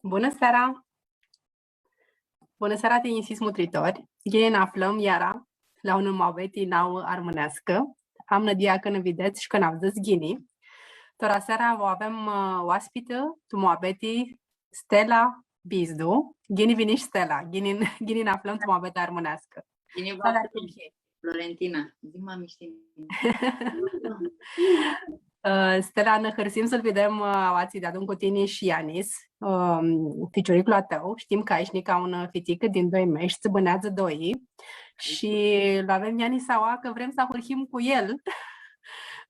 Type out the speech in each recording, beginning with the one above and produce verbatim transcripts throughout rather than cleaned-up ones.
Bunã seara! Bunã seara, tinjisits mutritori! Ghini nã aflãm iara la unã muabeti nauã armãneascã. Am nãdia cã nã videts shi cã nã avdzãts ghini. Tora seara va avem, ã, oaspitã tu muabeti Stela Bizdu. Ghini vinish, Stela! Ghini, ghini nã aflãm tu muabeti armãneascã. Ghini v-am Florentina, zi, mami, shtii. Ã, Stela, nã hãrsim s-lu videm, ã, aoatsi deadun cu tini shi Ianis, ã, ficiuriclu a tãu. Shtim cã ai shi nica unã fiticã di doi mesh, tsi bãneadzã doi. Shi lu avem Ianis aoa cã vrem s-ahurhim cu el.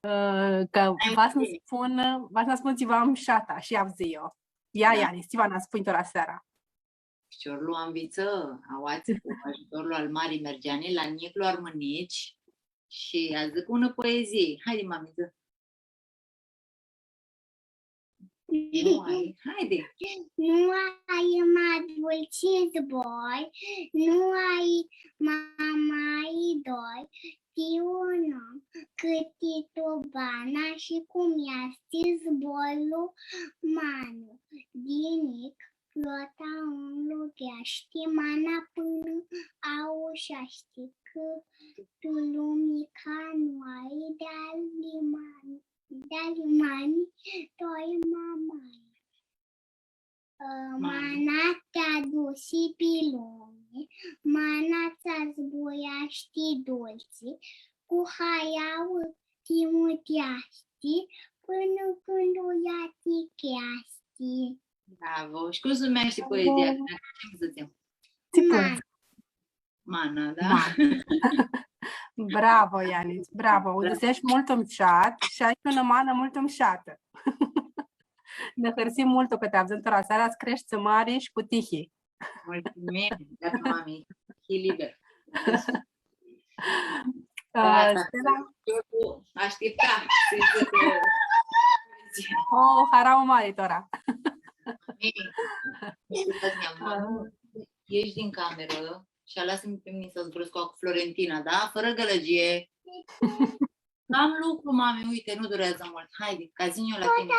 Ã, cã va s-nã spunã, va s-nã spunã tsiva mushata shi avdzã eu. Ia, Ianis, tsi va nã spunj tora seara? Ficiorlu anvitsã aoatsi cu agiutorlu al Mari Mergeani la njiclu armãnici shi va dzãcã unã poezii. Haidi, mami, dzã. Nu ai. Haidi. Nu ai ma dultsi zbor, nu ai ma mari dor, ti un om, cãt ti tu bana shi cum easti zborlu, manu, di njic, prota un lugheashti mana pãnã aushashti cã tu lumi ca nu ai di-alimani, di-alimani, tu ai ma mari. Ã, mana ti adusi pi lumi, mana tsã zburashti dultsi, cu haiauã ti muteashti, pãnã cãndu ea ti cheasti. Bravo! Shi cum s-numeashti poezia? Bravo! Cã nu dzãtsem. Tsi poezii? Mana, da? Mana. Bravo, Ianis, bravo! U dzãsesh multu mushat shi ai unã manã multu mushatã. Nã hãrsim multu cã ti avdzãm tora seara, s-creshti mari shi cu tihi. Mulțumim, gata, mami, hii liber. Ã, Stela? Ashtipta s-dzãc. Oh, harauã mari tora. Mami, ã, ieși din cameră și alasă-mi pe mine să zburesc cu Florentina, da? Fără gălăgie. Am lucru, mami, uite, nu durează mult. Haide, ca zi eu la tine.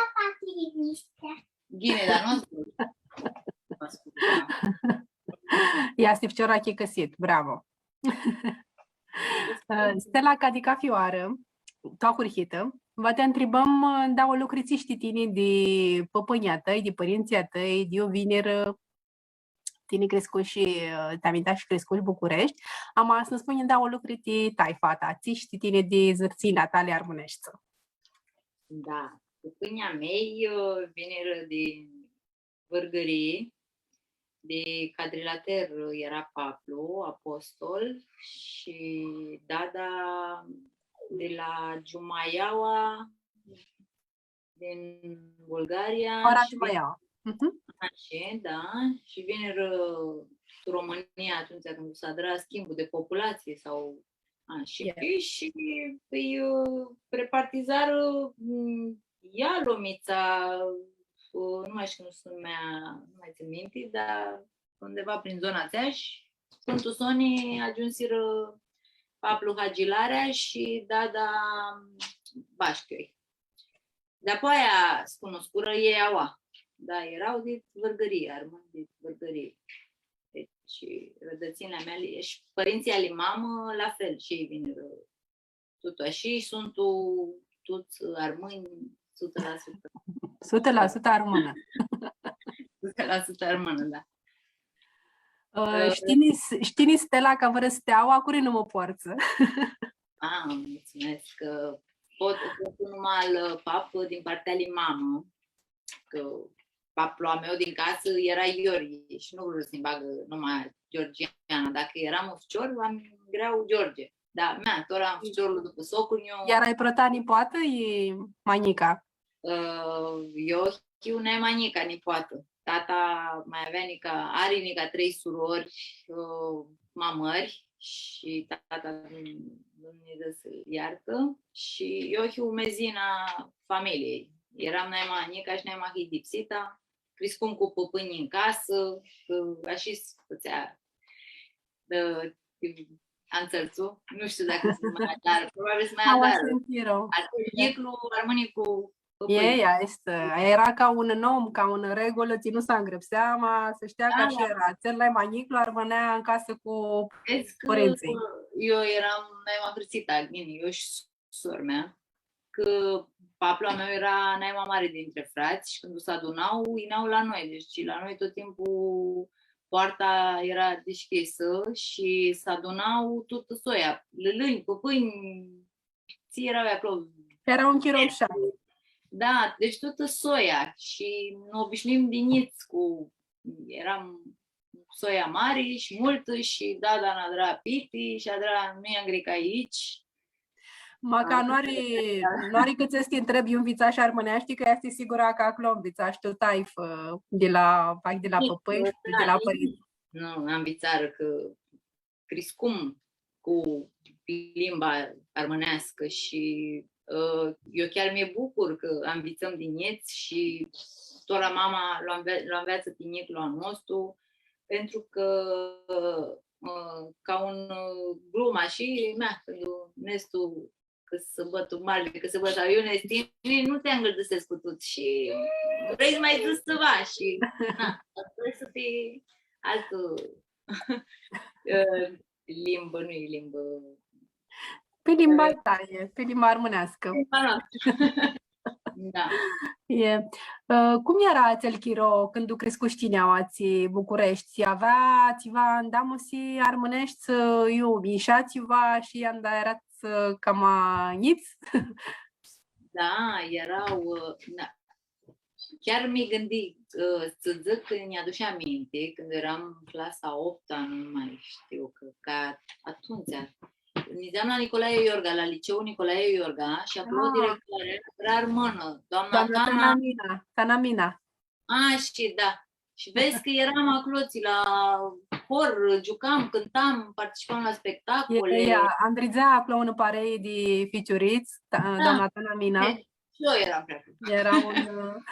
Ghini, dar nu zbor. Ia, easti ficior achicãsit, bravo. Ã, Stela, ca di cafi oarã, tu ahurhitã, va ti ntribãm, ã, dauã lucri tsi shtii tini di pãpãnjlji a tãi, di pãrintsãlji a tãi, di iu vinirã, tini criscushi, ã, ti amintashi criscushi Bucureshti, ama s-nã spunj dauã lucri ti taifa ta, tsi shtii tini di zãrtsãnjli a tali armãneshti. Da, pãpãnjlji a mei, ã, vinirã di Vãrgãrii, di Cadrilater eara paplu, Apostol, shi dada di la Giumaiaua, din Bulgaria. Tora shi Giumaiaua. Mhm. Ashi, da. Shi vinirã tu Romãnia atumtsea cãndu s-adrã schimbul de populație sau ashi. Ie. Shi, pãi, ã, repartizarã, m, Ialomitsa, ã, nu mai shtiu cum s-numea, nu mai tsãn minti, dar undeva prin zona atsea shi pãnã tu soni agiumsirã paplu Hagilarea shi dada Bashchioi. Dapoaia s-cunuscurã elj aua. Da, eara di Vãrgãrii, armãnj di Vãrgãrii. Deci, rãdãtsinjli a meali, shi pãrintsãlji ali mamã, la fel, shi elj vinirã tut ashi, shi suntu tuts armãnj, sutã la sutã. Sutã la sutã armãnã. Sutã la sutã armãnã, da. Ã, ã, shtii, shtii, Stela, ca vãrã steauã, curi numã poartsã? A, mulțumesc, cã pot, pot numa al pap din partea lui mamã, cã paplu a meu din casã eara Iorghi shi nu vrea s-nji bagã numa Georgiana. Dacã earam ficiori, am greau George. Da, mea, tora am ficiorlu dupã socru-nju. Earai prota nipoatã, i ma njica? Ã, eu hiu nai ma njica nipoatã. Tata ma avea nica, ari nica trei surori, ã, ma mãri shi tata, Dumnidzã s-lu iartã. Shi eu hiu mezina familiei. Earam nai ma njica shi nai ma hãidipsita. Criscum cu pãpãnj tu casã, cã ashi s-fãtsea, ã, antsãrtsu. Nu shtiu dacã suntu ma adar, probabil suntu ma adar. Ashi suntu. Ashi, ghiclu, armãnj cu E, ea este, era ca un norm, ca un regulă, tsi nu s-angrãpsea, ma s-shtea cã ashi era. Atsel nai ma njiclu armãnea tu casã cu pãrintsãlj. Eu eram nai ma hãrsitã, ghini, eu shi sora mea, cã paplu a meu era nai ma mari dintrã frats shi cãndu s-aduna, yinea la noi. Deci la noi tot timpul poarta era deschisã shi s-aduna tutã soia, lãlãnj, pãpãnj, tsi era aclo. Era un chiro mushat. Da, deci tutã soia shi nã obishnuim di njits cu, eram soia mari shi multã shi dada nã adra piti shi adra, nu-i angrica aici. Ma ca nu ari, nu ari cãtse s-ti ntreb, iu nvitsash armãneashti, cã easti sigura cã aclo nvitsash tu taifã, di la, di la pãpãnj shi di la pãrintsã. Nu, am nvitsarã cã criscum cu limba armãneascã shi, ã, eu chiar mi bucur cã anvitsãm di njits shi tora mama lu anve-, lu anveatsã ti njiclu a nostru, pentru cã, ã, ca un, ã, glumã shi, mea, cãndu neshu cãsãbã, tu mari cãsãbã, sau iu nã stãm, nu ti angãldãsescu cu tut shi vrei s-ma dzãts tsiva shi, na, vrei s-hii altã, ã, limbã, nu-i limbã. Pi limba ta e, pi limba armãneascã. Limba noastrã. Da. E. Ã, cum eara atsel chiro cãndu criscush tini aoatsi Bucureshti? Avea tsiva andamusi armãneshti, ã, iu, isha tsiva shi anda eara ã, cama njits? Da, eara, ã, na, chiar mi gãndii, ã, s-dzãc cã nj-aduc aminti, cãndu eram clasa a opta, nu mai shtiu, cã, ca atumtsea, nidzeam la Nicolae Iorga, la liceul Nicolae Iorga, shi aclo directoarea eara armãnã, doamna Tana. Tana Mina, Tana Mina. A, shi da. Shi vedz cã eram aclotsi la hor, giucam, cãntam, participam la spectacole. Ea, andridzea aclo unã parei di ficiurits, doamna Tana Mina. Shi eu eram pri aclo. Eara un,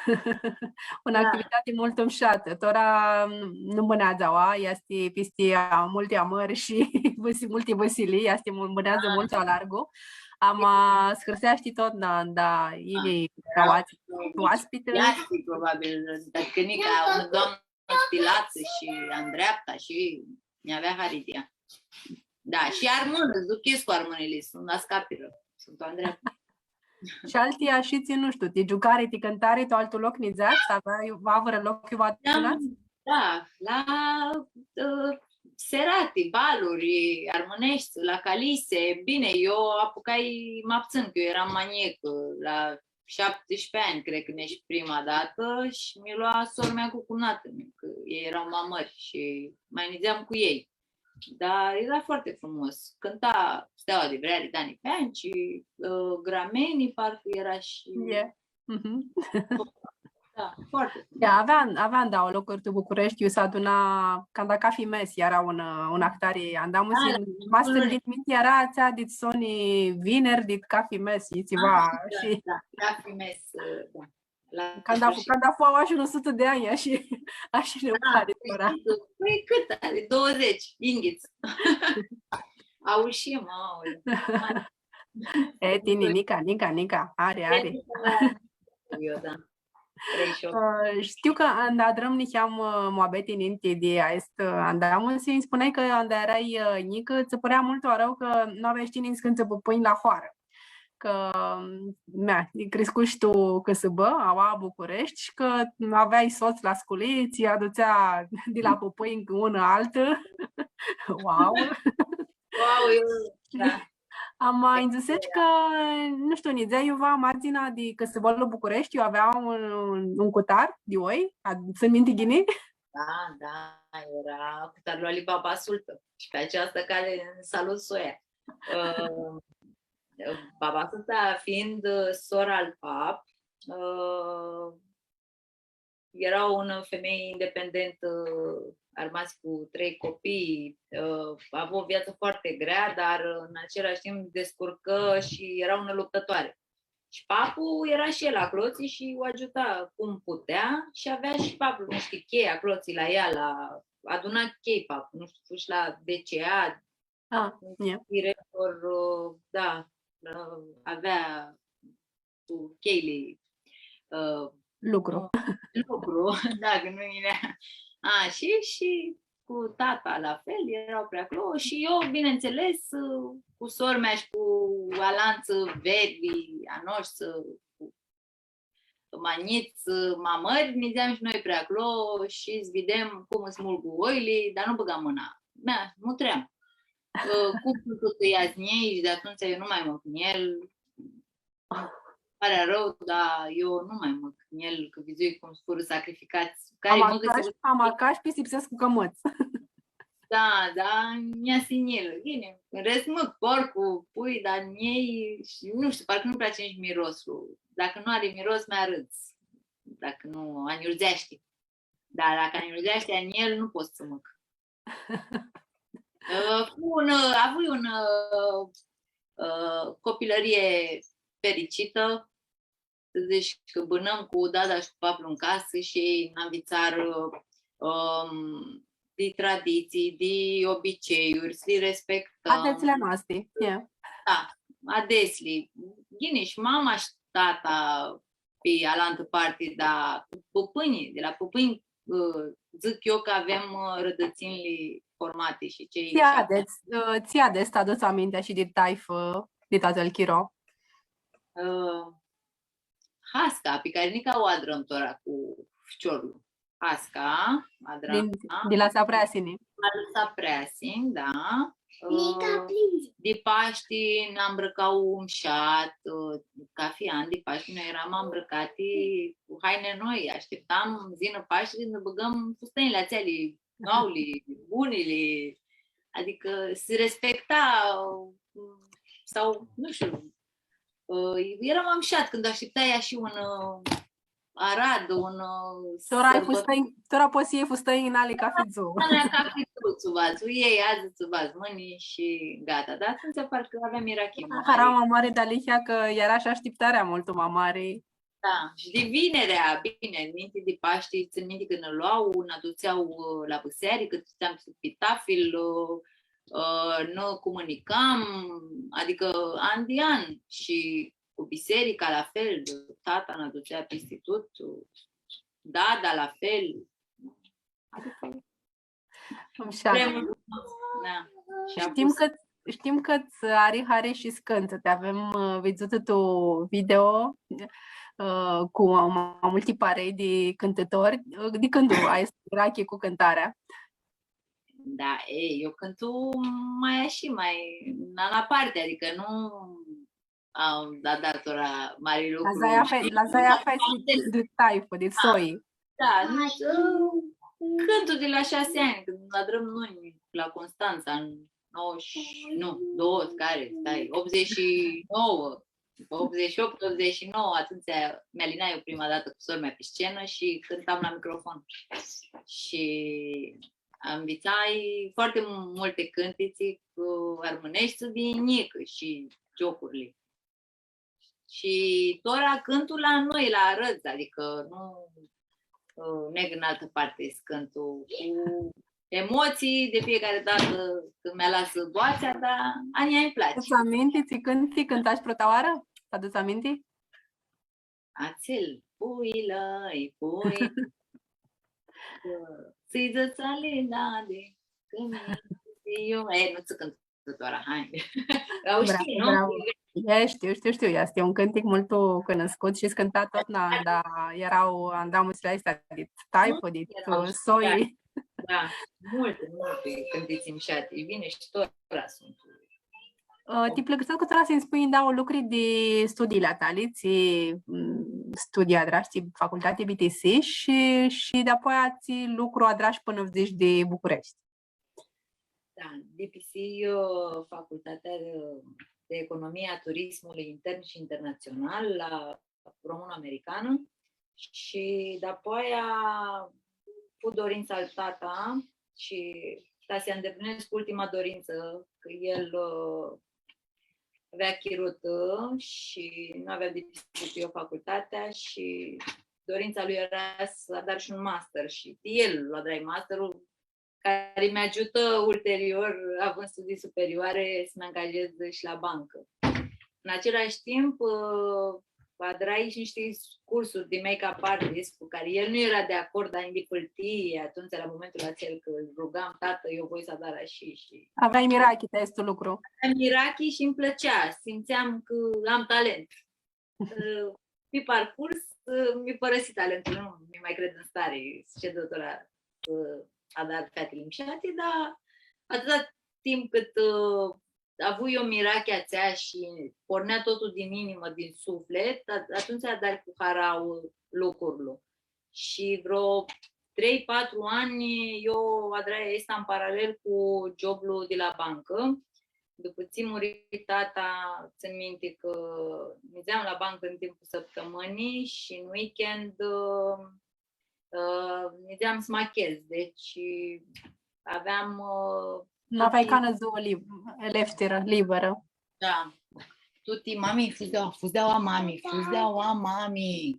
unã activitati multu mushatã. Tora nu bãneadzã aua, easti pisti multi amãri shi multi vãsilii, easti, bãneadzã multu alargu. Ama s-hãrseashti tut, da, da, yini ca oaspitã. Easti, probabil, adicã nica unã doamnã stilatsã shi andreaptã shi nj-avea hari di ea. Da, shi armãnã, s-duchescu armãnili, suntu la scapirã, suntu andreaptã. Shi alti ashitsi, nu shtiu, ti giucari, ti cãntari, tu altu loc nidzeats, avea, avea vãrã loc iu vã adunats? Da, la, ã, serati, baluri armãneshti, la Calise. Bine, eu apucai ma ptsãn, cã eu eram ma njicã, la șaptesprezece ani, cred, cãndu eshi prima datã shi mi lua sora mea cu cumnata mea, cã elj eara ma mãri shi ma nidzeam cu elj. Dar era foarte frumos. Cãnta Steaua di Vreari, Dani Peanci, ã, Grameni, parcã era shi... Da, foarte frumos. Da, avea, avea, da, locuri tu Bucureshti, iu s-aduna, canda cafi mes, eara un, un ahtari, andamusi, ma s-tsãn minti, eara atsea dit soni vineri, dit cafi mes, i tsiva, da, shi da, cafi mes, da. Canda fu, canda fu aoa shi unã sutã di anj, ashi, ashi nã pari tora. Pãi cãt ari? Douzeci, yinghits. Aushim, aoleu. E, tini, nica, nica, nica, ari, ari. Eu, da. Ã, shtiu cã anda adrãm niheamã, ã, muabeti ninti di aestu, ã, andamusi, nji spuneai cã anda earai, ã, njicã, tsã pãrea multu arãu cã nu aveai tini niscãntsã pãpãnj la hoarã. Cã, mea, criscushi tu cãsãbã, aua Bucureshti, shi cã aveai sots la sculii, tsi adutsea di la pãpãnj unã altã. Wow! Wow, eu, da. Ama, nji dzãseshi cã, nu shtiu, nidzeai iuva mardzina di cãsãbãlu Bucureshti, iu avea un, un, un cutar di oi, a, tsãn minti ghini? Da, da, era cutarlu ali Baba Sultã. Shi pi această cale îmi salut soia. Ã, Baba Sultã fiind, ã, sora al pap, ã, era unã femeie independentă, armasi cu trei copii, ã, avea o viață foarte grea, dar, ã, în același timp descurcã și era unã luptătoare. Shi paplu era shi el aclotsi shi u agiuta cum putea shi avea shi paplu, nu shtiu, chei aclotsi la ea, la, aduna chei paplu, nu shtiu, fu shi la D C A, director, ã, da, ã, avea cu cheili. ã, lucru. Nu, lucru, da, cã nu yinea. A, shi, shi cu tata la fel, eara pri aclo shi eu, bineînțeles, ã, cu sor-mea shi cu alantsã verli a noshtri, cu ma njits, ma mãri, nidzeam shi noi pri aclo shi s-videm cum s-mulgu oili, dar nu bãgam mãna. Mea, mutream. Ã, cum s-ia njei shi di atumtsea eu nu mai mãc njel. Pari arãu, dar eu nu mai mãc njel, cã vidzui cum s-furã sacrificats. Cari mãcã, sigur, ama cash pistipsescu cã mãts. Da, da, nj-easi njilã. Ghini, în rest mãc porcu, pui, dar njei, shi, nu shtiu, parcã nu-mi place nici mirosul. Dacã nu ari miros, mi-arãdz. Dacã nu anjurdzeashti. Dar dacã anjurdzeashti a njel, nu pot s-mãc. Ã, fu un, ã, avui un, ã, ã, copilãrie fericitã, s-dzãts cã bãnãm cu dada shi cu paplu tu casã shi elj nã nvitsarã, ãm, di traditsii, di obiceiuri, s-li respectãm. Adetsli a noasti, e. Da, adetsli. Ghini, shi mama shi tata pi alantã parti, dar pãpãnjlji, di la pãpãnj, ã, dzãc eu cã avem, ã, rãdãtsinjli formati shi cei... Tsi adets, ã, tsi adets, ts-adutsi aminti shi di taifã, di atsel chiro? Ã, hasca, pi cari nica u adrãm tora cu ficiorlu. Hasca, adrãm, di la Sapreasini. Di la Sapreasini, da. Nica, ã, di Pashti nã ambrãcau mushat, ã, cathi an di Pashti noi earam ambrãcati cu haine noi, ashtiptam s-yinã Pashti, nã bãgãm fustãnjli atseali, noauli, bunili, adicã s-respecta, ã, sau, nu shtiu, ã, eara ma mushat cãndu ashtiptai ashi un, ã, aradã, un, ã, tora ai sãrbã-, fustãnj, tora pots s-ljei fustãnj nali cathi dzuã. Nali cathi dzuã, tsi va s-ljei, adzã tsi va s-mãni shi gata. Dar atumtsea parcã aveam ierarhii ma mari. Harauã ma mari, dealihea cã eara shi ashtiptarea multu ma mari. Da, shi di Vinerea, bine, ninti di Pashti, tsãn minti cã nã loau, nã dutsea, ã, la bisearicã, stãteam sub pitafil, ã, ã, nã cumãnicam, adicã an di an, shi cu biserica la fel, tata nã dutsea pisti tut, dada la fel. Adicã Mushat. Vremuri frumoase. Da. Shi shtim apus cã, shtim cã ts-ari hari shi s-cãnts. Ti avem, ã, vidzutã tu video, ã, cu ma, ma multi parei di cãntãtori. Ã, di cãndu ai urachi cu cãntarea? Da, e, eu cãntu ma ashi, ma na, na parte, adicã nu am dat, dat tora mari lucru. La Zaia Fe-, la Zaia Fest di, di taifã, di soi. Da, nu shtiu, cãntu di la shasi anj, cãndu adrãm noi la Constantsa, în nouăzeci, nu, doauã, cari, stai, optzeci și nouă, optzeci și opt, optzeci și nouă, atumtsea mi alinai eu prima datã cu sor-mea pi scenã shi cãntam la microfon. Shi anvitsai foarte multe cãntitsi cu armãneshti di njicã shi giocurli. Shi tora cãntu la noi, la arãdz, adicã nu, ã, neg în altă parte s-cãntu cu emoții de fiecare dată când mi alasã boatsea, dar a njia nji place. Adutsi aminti, tsi cãnti, cãntash prota oarã? Adutsi aminti? Atsel, puilã-i, pui. S-lji dzãts ali dadi, cã mi-i eu. E, nu tsã cãntu tora, hai. Bravo, shtii, nu? Bravo. E, shtiu, shtiu, shtiu, easti un cãntic multu cunuscut shi s-cãnta totna, da, eara, anda mutsli aesti di taifã, di soi. Da, da, multi, multi cãntitsi mushati. E bine, shi tora suntu. Ã, ti pãlãcãrsescu tora s-nji spunj dauã lucri di studiili a tali, tsi, mm, studii adrash, tsi facultati bitisish shi, shi dapoaia tsi lucru adrash pãnã dzãts di Bucureshti. Da, bitisii, ã, Facultatea de, de Economie a Turismului Intern și Internațional la Româno-Americană shi dapoaia fu dorința al tata shi ta s-nji andeplinescu ultima dorință, cã el, ã, avea chirutã shi nu avea bitisitã eu facultatea shi dorința lui era s-adar shi un master shi el lu adrai masterlu, cari mi agiutã ulterior, având studii superioare, s-mi angajez shi la bancã. În același timp, ã, adrai shi nishti cursuri di make-up artist cu cari el nu eara di acord, dar nji li pãltii atumtsea, la momentul atsel, cã lu rugam: „Tatã, eu voi s-adar ashi.” Shi Aveai mirachi ti aestu lucru. Aveam mirachi shi nji plãtsea, simtseam cã am talent. Pi parcurs, mi pãrãsi talentul, nu mi ma cred tu stari s-shed tora s-adar featili mshati, dar atãta timp cãt, ã, avui eu mirachea atsea shi pornea totul din inimã, din suflet, a-, atumtsea adari cu harauã lucrul. Shi vreo trei, patru anj, eu adrai aestã în paralel cu joblu di la bancã. Dupã tsi muri tata, tsãn minti cã nidzeam la bancã în timpul sãptãmãnii shi în weekend, ã, ã, nidzeam s-mã achez. Deci aveam, ã, Nu aveai tuti canã dzuã lib-, leftirã, liberã. Da. Tuti: „Mami, fudz di aua, fudz di aua, mami, fudz di aua, mami.”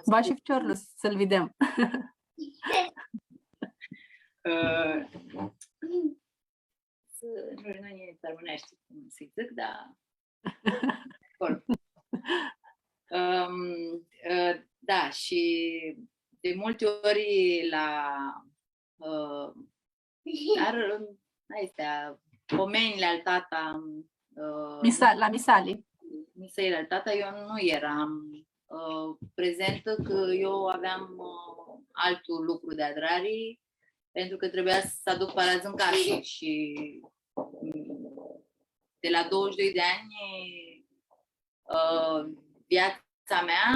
Ba shi ficiorlu s-lu videm. Ã, s-, nu, nu, nu, armãneashti cum s-dzãc, dar acord. Ãm, ã, da, shi di multi ori la, ã, dar, ã, aesti, pomenjli al tata, ã, misa-, la misali. Misãli al tata, eu nu eram, ã, prezentã, cã eu aveam, ã, altu lucru di adrari, pentru cã trebuia s-aduc paradz tu casã shi, mm, di la douăzeci și doi di anj, ã, viatsa mea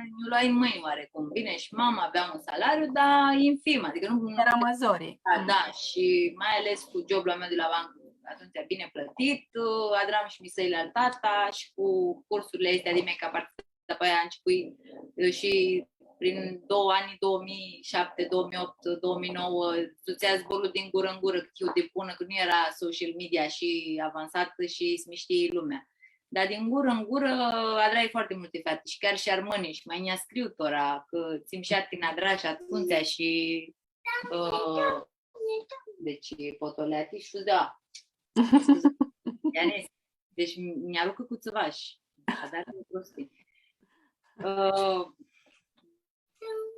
nj-u loai tu mãnj oarecum. Bine, shi mama avea un salariu, dar infim, adicã nu, nu... Eara ma zori. Da, da, shi mai ales cu joblu a meu di la bancã, atumtsea bine plãtit, ã, adram shi misãli al tata shi cu cursurli aesti di make-up artist, dupã aia ãncepui, ã, shi prin două, anjlji două mii șapte, două mii opt, două mii nouă, s-dutsea zborlu din gurã în gurã cãt eu di bunã, cã nu eara social media ashi avansat shi s-mi shtii lumea. Dar din gurã în gurã adrai foarte multe feati shi chiar shi armãni shi ma nj-scriu tora cã tsi mshati nj-adrash atumtsea shi, ã, deci, potoleati shi da. Scuze. Ianis, deci nj-arucã cu tsiva shi adar prostii. Ã,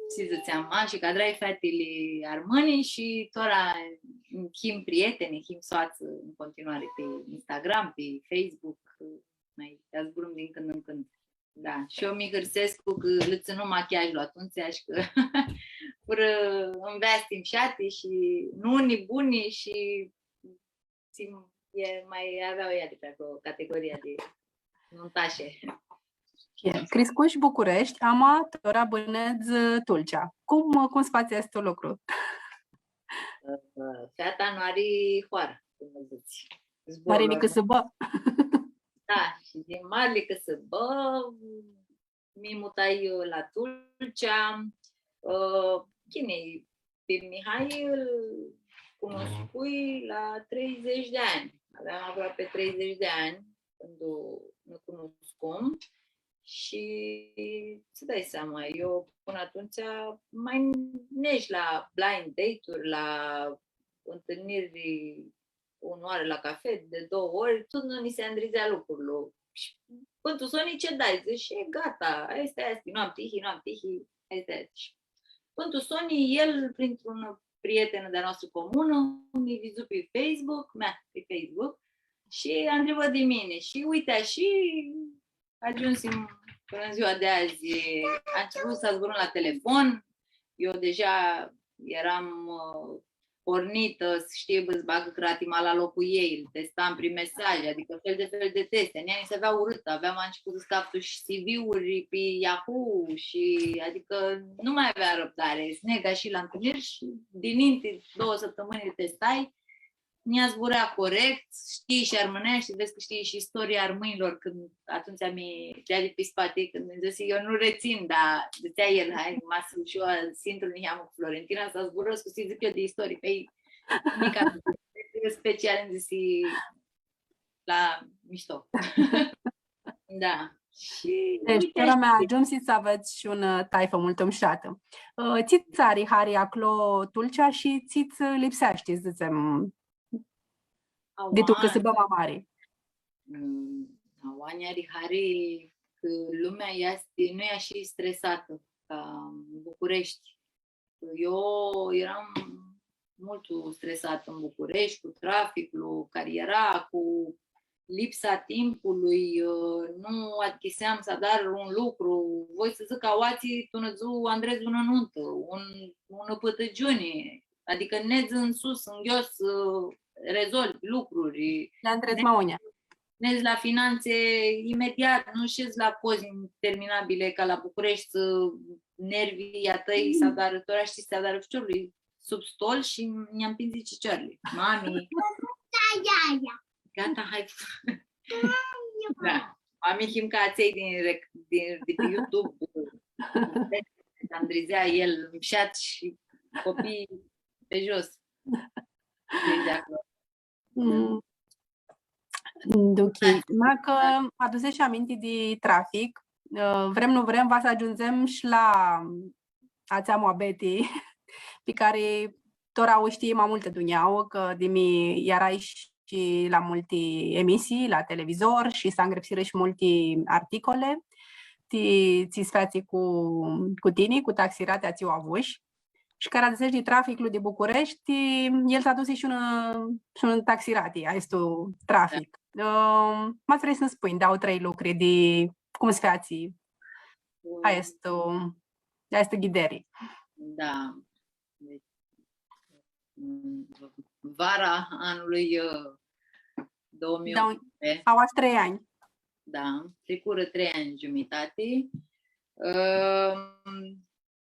tsi dzãtseam, a, shi cã adrai featili armãni shi tora him prieteni, him soatsã în continuare pe Instagram, pe Facebook, mai zburãm din când în când. Da, shi eu mi hãrsescu cã lã tsãnu machiajlu atumtsea shi cã furã nveasti mshati shi nuni buni shi tsi, e, ma avea ea di pe aclo categoria di nuntashi. E, criscush Bucureshti, ama tora bãnedz Tulcea. Cum, cum s-fatsi aestu lucru? Feata nu ari hoarã, cum dzãts. Zborlu ari nicãsãbã. Da, shi din marli cãsãbã mi mutai, ã, la Tulcea. Ã, ghini, pi Mihai lu cunuscui la treizeci de ani. Aveam aproapi treizeci de ani cãndu nã cunuscum. Shi tsã dai seama, eu pãnã atumtsea ma nedz la blind date-uri, la întâlniri unã oarã la cafe, di doauã ori, tut nu nji si andridzea lucrul. Shi pãn tu soni tsi dai, dzãts, shi gata, aestã easti, nu am tihi, nu am tihi, aestã easti. Shi pãn tu soni el, printr-unã prietenã di-a noastrã comunã, mi vidzu pi Facebook, mea, pi Facebook, shi ntribã di mini. Shi uite, shi agiumsim pãnã tu dzua di adzã, am început s-zburãm la telefon, eu deja eram, ã, pornitã, s-shtii, bã, s-bagã cratima la loclu a ljei, lu testam prin mesaje, adicã fel di fel di testi. A njia nji s-avea urãtã, aveam, am început s-caftu shi C V-uri pi Yahoo shi, adicã nu ma avea răbdari, s-neg shi la întâlniri shi dininti doauã sãptãmãnj li testai, nj-zbura corect, shtii shi armãneashti, vedz cã shtii shi istoria armãnjlor, cãndu atumtsea mi deadi pi spati, cãndu nji dzãsi, eu nu rețin, dar dzãtsea el, hai, ma s-, shi eu s-intru niheamã cu Florentina, s-zburãscu, s-lji dzãc eu di istorii, pãi, nica, special, nji dzãsi, la mishto. Da. Shi deci, uite, tora mea, agiumsi s-avets shi unã, ã, taifã multu mushatã. Ã, tsi tsã ari hari aclo Tulcea shi tsi tsã lipseashti, s-dzãtsem, di tu cãsãbã ma mari? Mm, aoa nj-ari hari cã lumea easti, nu e ashi stresatã ca Bucureshti. Eu eram multu stresatã tu Bucureshti, cu traficlu cari eara, cu lipsa timpului, ã, nu achicãseam s-adar un lucru. Voi s-dzãc cã aoatsi tu unã dzuã andredz unã nuntã, un, unã pãtãgiuni, adicã nedz tu sus, tu nghios, ã, rezolvi lucruri. Li andredz ma unã. Nedz la finantse imediat, nu shedz la cozi interminabile ca la Bucureshti, ã, nervii a tãi s-adarã, tora shtii, s-adarã ficiorlu sub stol shi nj-ampindzi cicioarli. Mami. Da, ia, ia. Gata, hai. Da. Mami, him ca atselj din rec-, din, din pe YouTube. Andrizea el, mushat shi copii pe jos. Deci, de acolo. Mm. Ok. Da. Ma cã adusesh aminti di trafic, ã, vrem, nu vrem, va s-agiundzem shi la atsea muabeti pi cari tora u shtii ma multã dunjauã, cã di mi earai shi la multi emisii la televizor shi s-angrãpsirã shi multi articole, ti, tsi s-featsi cu, cu tini, cu taxiratea tsi u avush. Shi cara dzãsesh di traficlu di Bucureshti, el s-adusi shi un, shi un taxirati, aestu trafic. Da. Ãm, ma vrei s-nã spunj dauã, trei lucri di cum s-featsi aestu, aestu ghideri? Da. Deci, mm, vara anului, ã, două mii optsprezece. Da, au ashi trei anj. Da, tricurã trei anj giumitati. Ãm,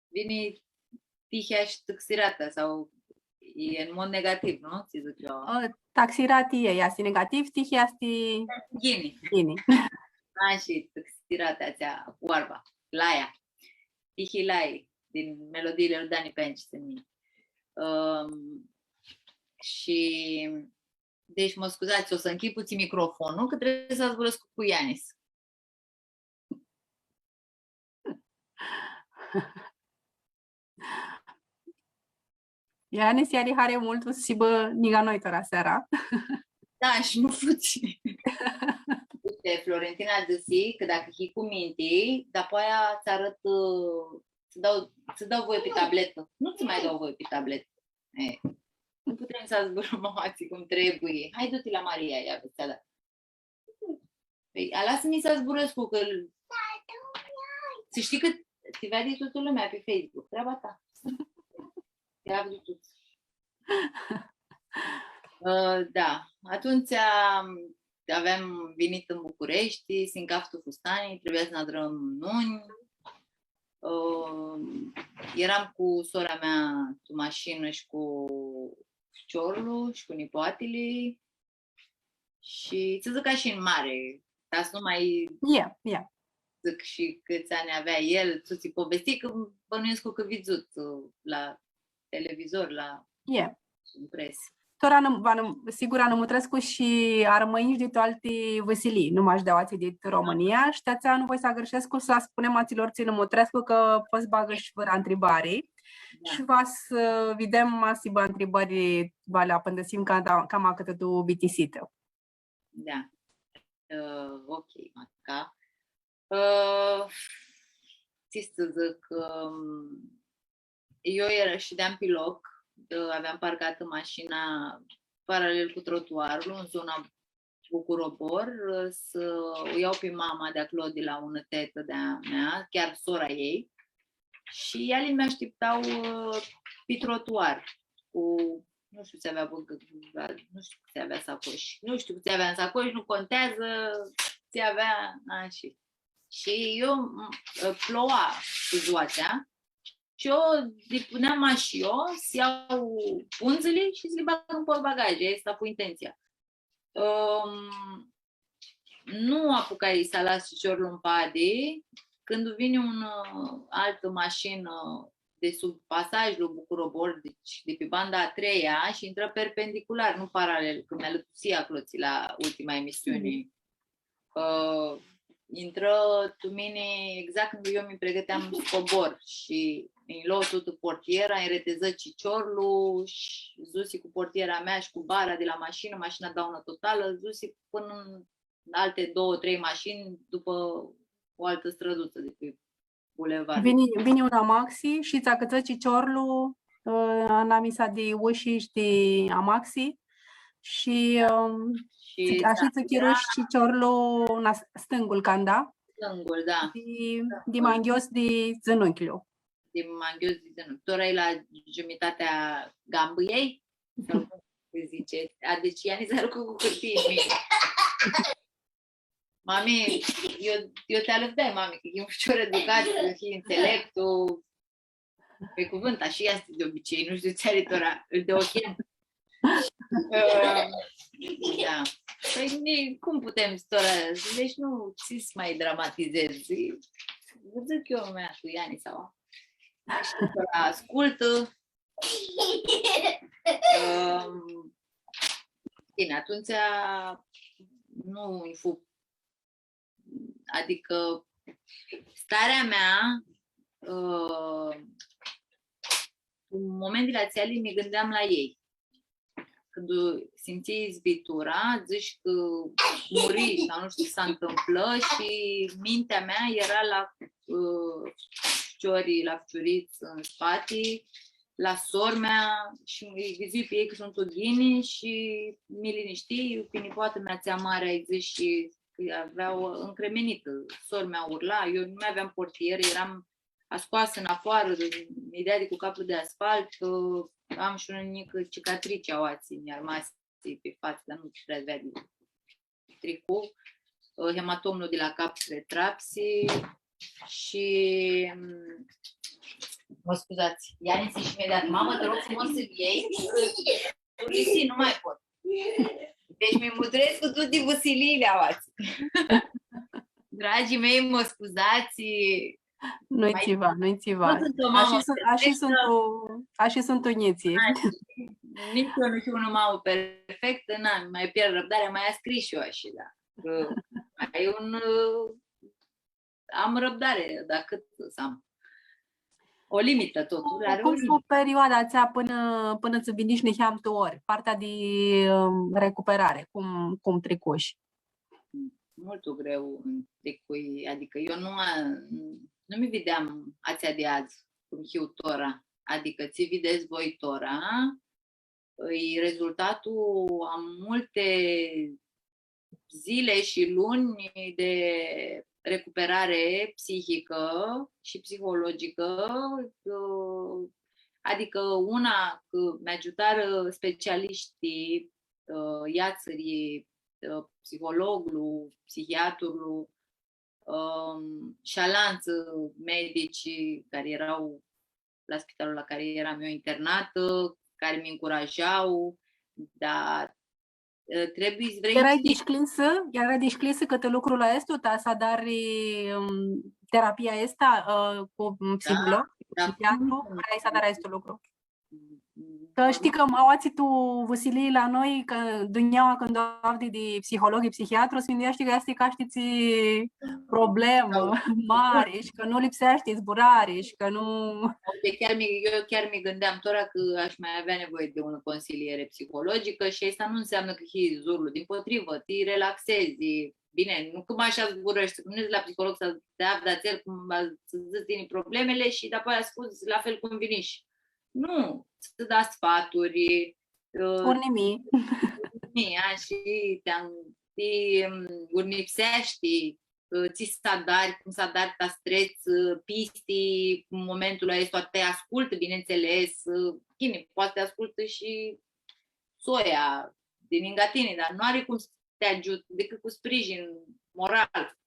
vini tihea shi taxiratea sau e în mod negativ, nu? Tsi dzãc eu. Ã, taxirati e, easti negativ, tihea easti ghini. Ghini. Da, shi taxiratea atsea, oarba, laia. Tihi lai, din melodiile lui Dani Penciu, țin minte. Ãm, shi, deci, mã scuzats, o s-nchid putsãn microfonlu, cã trebuie s-zburãscu cu Ianis. Ianis ari hari multu s-hibã ningã noi tora seara. Da, shi nu fudzi. Uite, Florentina dzãsi cã dacã hii cu minti, dapoaia tsã arãt, ã, tsã dau, tsã dau voie pi tabletã. Nu tsã ma dau voie pi tabletã. E, nu putem s-zburãm aoatsi cum trebuie. Hai, du-ti la Maria, ia vedz, da. Păi, a, lasă-mi să zburăscu, că să știi că te vede toată lumea pe Facebook. Treaba ta. Te afli tu. Ã, da. Atumtsea aveam vinit în București, s-nj-caftu fustani, trebuia s-nã adrãm nuni. Ã, eram cu sora mea tu mashinã shi cu ficiorlu shi cu nipoatili. Shi tsã dzãc ca shi în mare, ta s-nu mai dzãc shi cãts anj avea el, tsi tsã povesti, cã bănuiesc cã vidzut, ã, la televizor, la, în presă. Tora nã, va nã, sigur, nã mutrescu shi armãnj di tu alti vãsilii, nu mash di aoatsi dit Romãnia, shi ti atsea nu voi s-agãrshescu s-spunem atsilor tsi nã mutrescu cã pot s-bagã shi vãrã ntribari. Da. Shi va s-videm ma s-hibã ntribãri, va li apãndãsim cama, cama cãtã tu bitisitã. Da. Ã, ok, maca. Ã, tsi s-dzãc, ãm, eu eram, shideam pi loc, ã, aveam parcatã mashina paralel cu trotuarlu, în zona Bucurobor, ã, s-u ljau pi mama di aclo, di la unã tetã di-a mea, chiar sora ei. Shi eali mi ashtipta, ã, pi trotuar, cu, nu shtiu tsi avea, bã, nu shtiu tsi avea sacoshi. Nu shtiu tsi avea tu sacoshi, nu conteazã tsi avea, ashi. Shi eu, m-, ploua tu dzua atsea shi eu dipuneam ashi eu, s-ljau pundzãli shi s-li bag tu portbagaj. Aestã fu intenția. Ãm, nu apucai s-alas ficiorlu mpadi, cãndu vini un, ã, altã mashinã di sub pasajlu Bucurobor, deci di pi banda a treia, shi intrã perpendicular, nu paralel, cã mi alãtusi aclotsi la ultima emisiuni. Ã, intrã tu mini exact cãndu eu mi pregãteam s-cobor shi nj-lo tutã portiera, nj-retezã ciciorlu shi s-dusi cu portiera mea shi cu bara di la mashinã, mashina daunã totalã, s-dusi pãnã alte două, trei mașini după o altă străduță de pe bulevard. Vini, vini un amaxi shi tsã acãtsã ciciorlu, ã, anamisa di ushi shi di amaxi shi, ã, Și ashi da, tsã chirushi ciciorlu na stãngul canda, stângul, da. di, di ma nghios di dzãnuchilu. Di ma nghios di dzãnuchi. Tora e la jumitatea gambãljei? Sau cum se zice? A, deci Ianis s-arcã cu hãrtii în mine. Mami, eu, eu te alăptai, mami, că e un ficior educat, să fii înțeleptul. Pe cuvânt, așa este de obicei, nu știu ce are tora, îl de ochem. Ă, da. Păi, ni- cum putem tora? Deci nu, ce să mai dramatizez? Vă zic eu, mea, cu Iani sau... Așa, tora ascultă. Ă, bine, atunci nu îi fu... Adică starea mea, ă, în momentele acelea mi gândeam la ei. Cãndu simtsii izbitura, dzãts cã muri sau nu știu ce se întâmplă și mintea mea era la, ă, ficiori, la ficiurits în spate, la sor-mea shi îi vidzui pi elj cã suntu ghini shi mi linishtii, pi nipoata mea atsea mari, dzãts, shi cã avea o încremenitã. Sor-mea urla, eu nu mai aveam portieră, eram ascoasã în afară, mi dea cu capul de asfalt, cã am shi unã njicã cicatrici aoatsi, mi armasi pe față, dar nu prea s-veadi tricou, ã, hematomlu di la cap s-retrapsi shi, mm, mã scuzats, Ianis, shi mi-a dat, mamã, te rog frumos să-l iei, nu mai pot. Deci mi mutrescu tuti vãsiliili aoatsi. Dragii mei, mã scuzats, Nu-i tsiva, nu-i tsiva. Nu sunt o mamă perfectă. Ashi suntu, ashi suntu njitslji. Nici eu nu sunt o mamă perfectă, na, mai pierd răbdarea, mai scriu și eu așa, da. Cã ai un, ã, am răbdare, dar cât să am? O limită, totul are o limită. Cum fu perioada atsea pãnã, pãnã tsã vinish niheamã tu ori, partea di, ã, recuperare, cum, cum tricush? Multu greu tricui, adicã eu nu a-, nu mi videam atsea di adzã, cum hiu tora. Adicã tsi videts voi tora, e rezultatul a multe zile și luni de recuperare psihică și psihologică, ã, adicã una, cã mi agiutarã specialishtii, ã, iatsãri, ã, psihologlu, psihiatrlu, ãm, shi alantsã medici cari eara la spitalul la cari eram eu internatã, cari mi ncuraja, dar, ã, trebuie s-vrei... Earai dishcljisã? Earai dishcljisã cãtrã lucrul aestu, ta s-adari, ãm, terapia aestã, ã, cu un psiholog, da, psihiatru? Cum nu? Vrei s-adari aestu lucru? Cã shtii cã aoatsi tu vãsilii la noi, cã dunjaua cãndu avdi di psiholog, di psihiatru, s-mindueashti cã easti ca, shtii, tsi problemã mari shi cã nu lipseashti zburari shi cã nu... Uite, chiar mi, eu chiar mi gândeam tora cã aș mai avea nevoie de unã consiliere psihologică și asta nu înseamnă că hii zurlu, dimpotrivã, te relaxezi. Bine, nu cum așa zburăști, nu la psiholog să te afli de atsel cum va să zici tine problemele și după aia scuzi la fel cum vinish. Nu, tsã da sfaturi, ã, urnimii. Urnimii, a, shi ti, ti, ãm, urnipseashti, ã, tsi s-adari, cum s-adari, ta s-trets, ã, pisti, în momentul ăsta te ascultă, bineînțeles, ã, ghini, poati te ascultă shi soia di ningã tini, dar nu are cum s-te agiutã decât cu sprijin moral.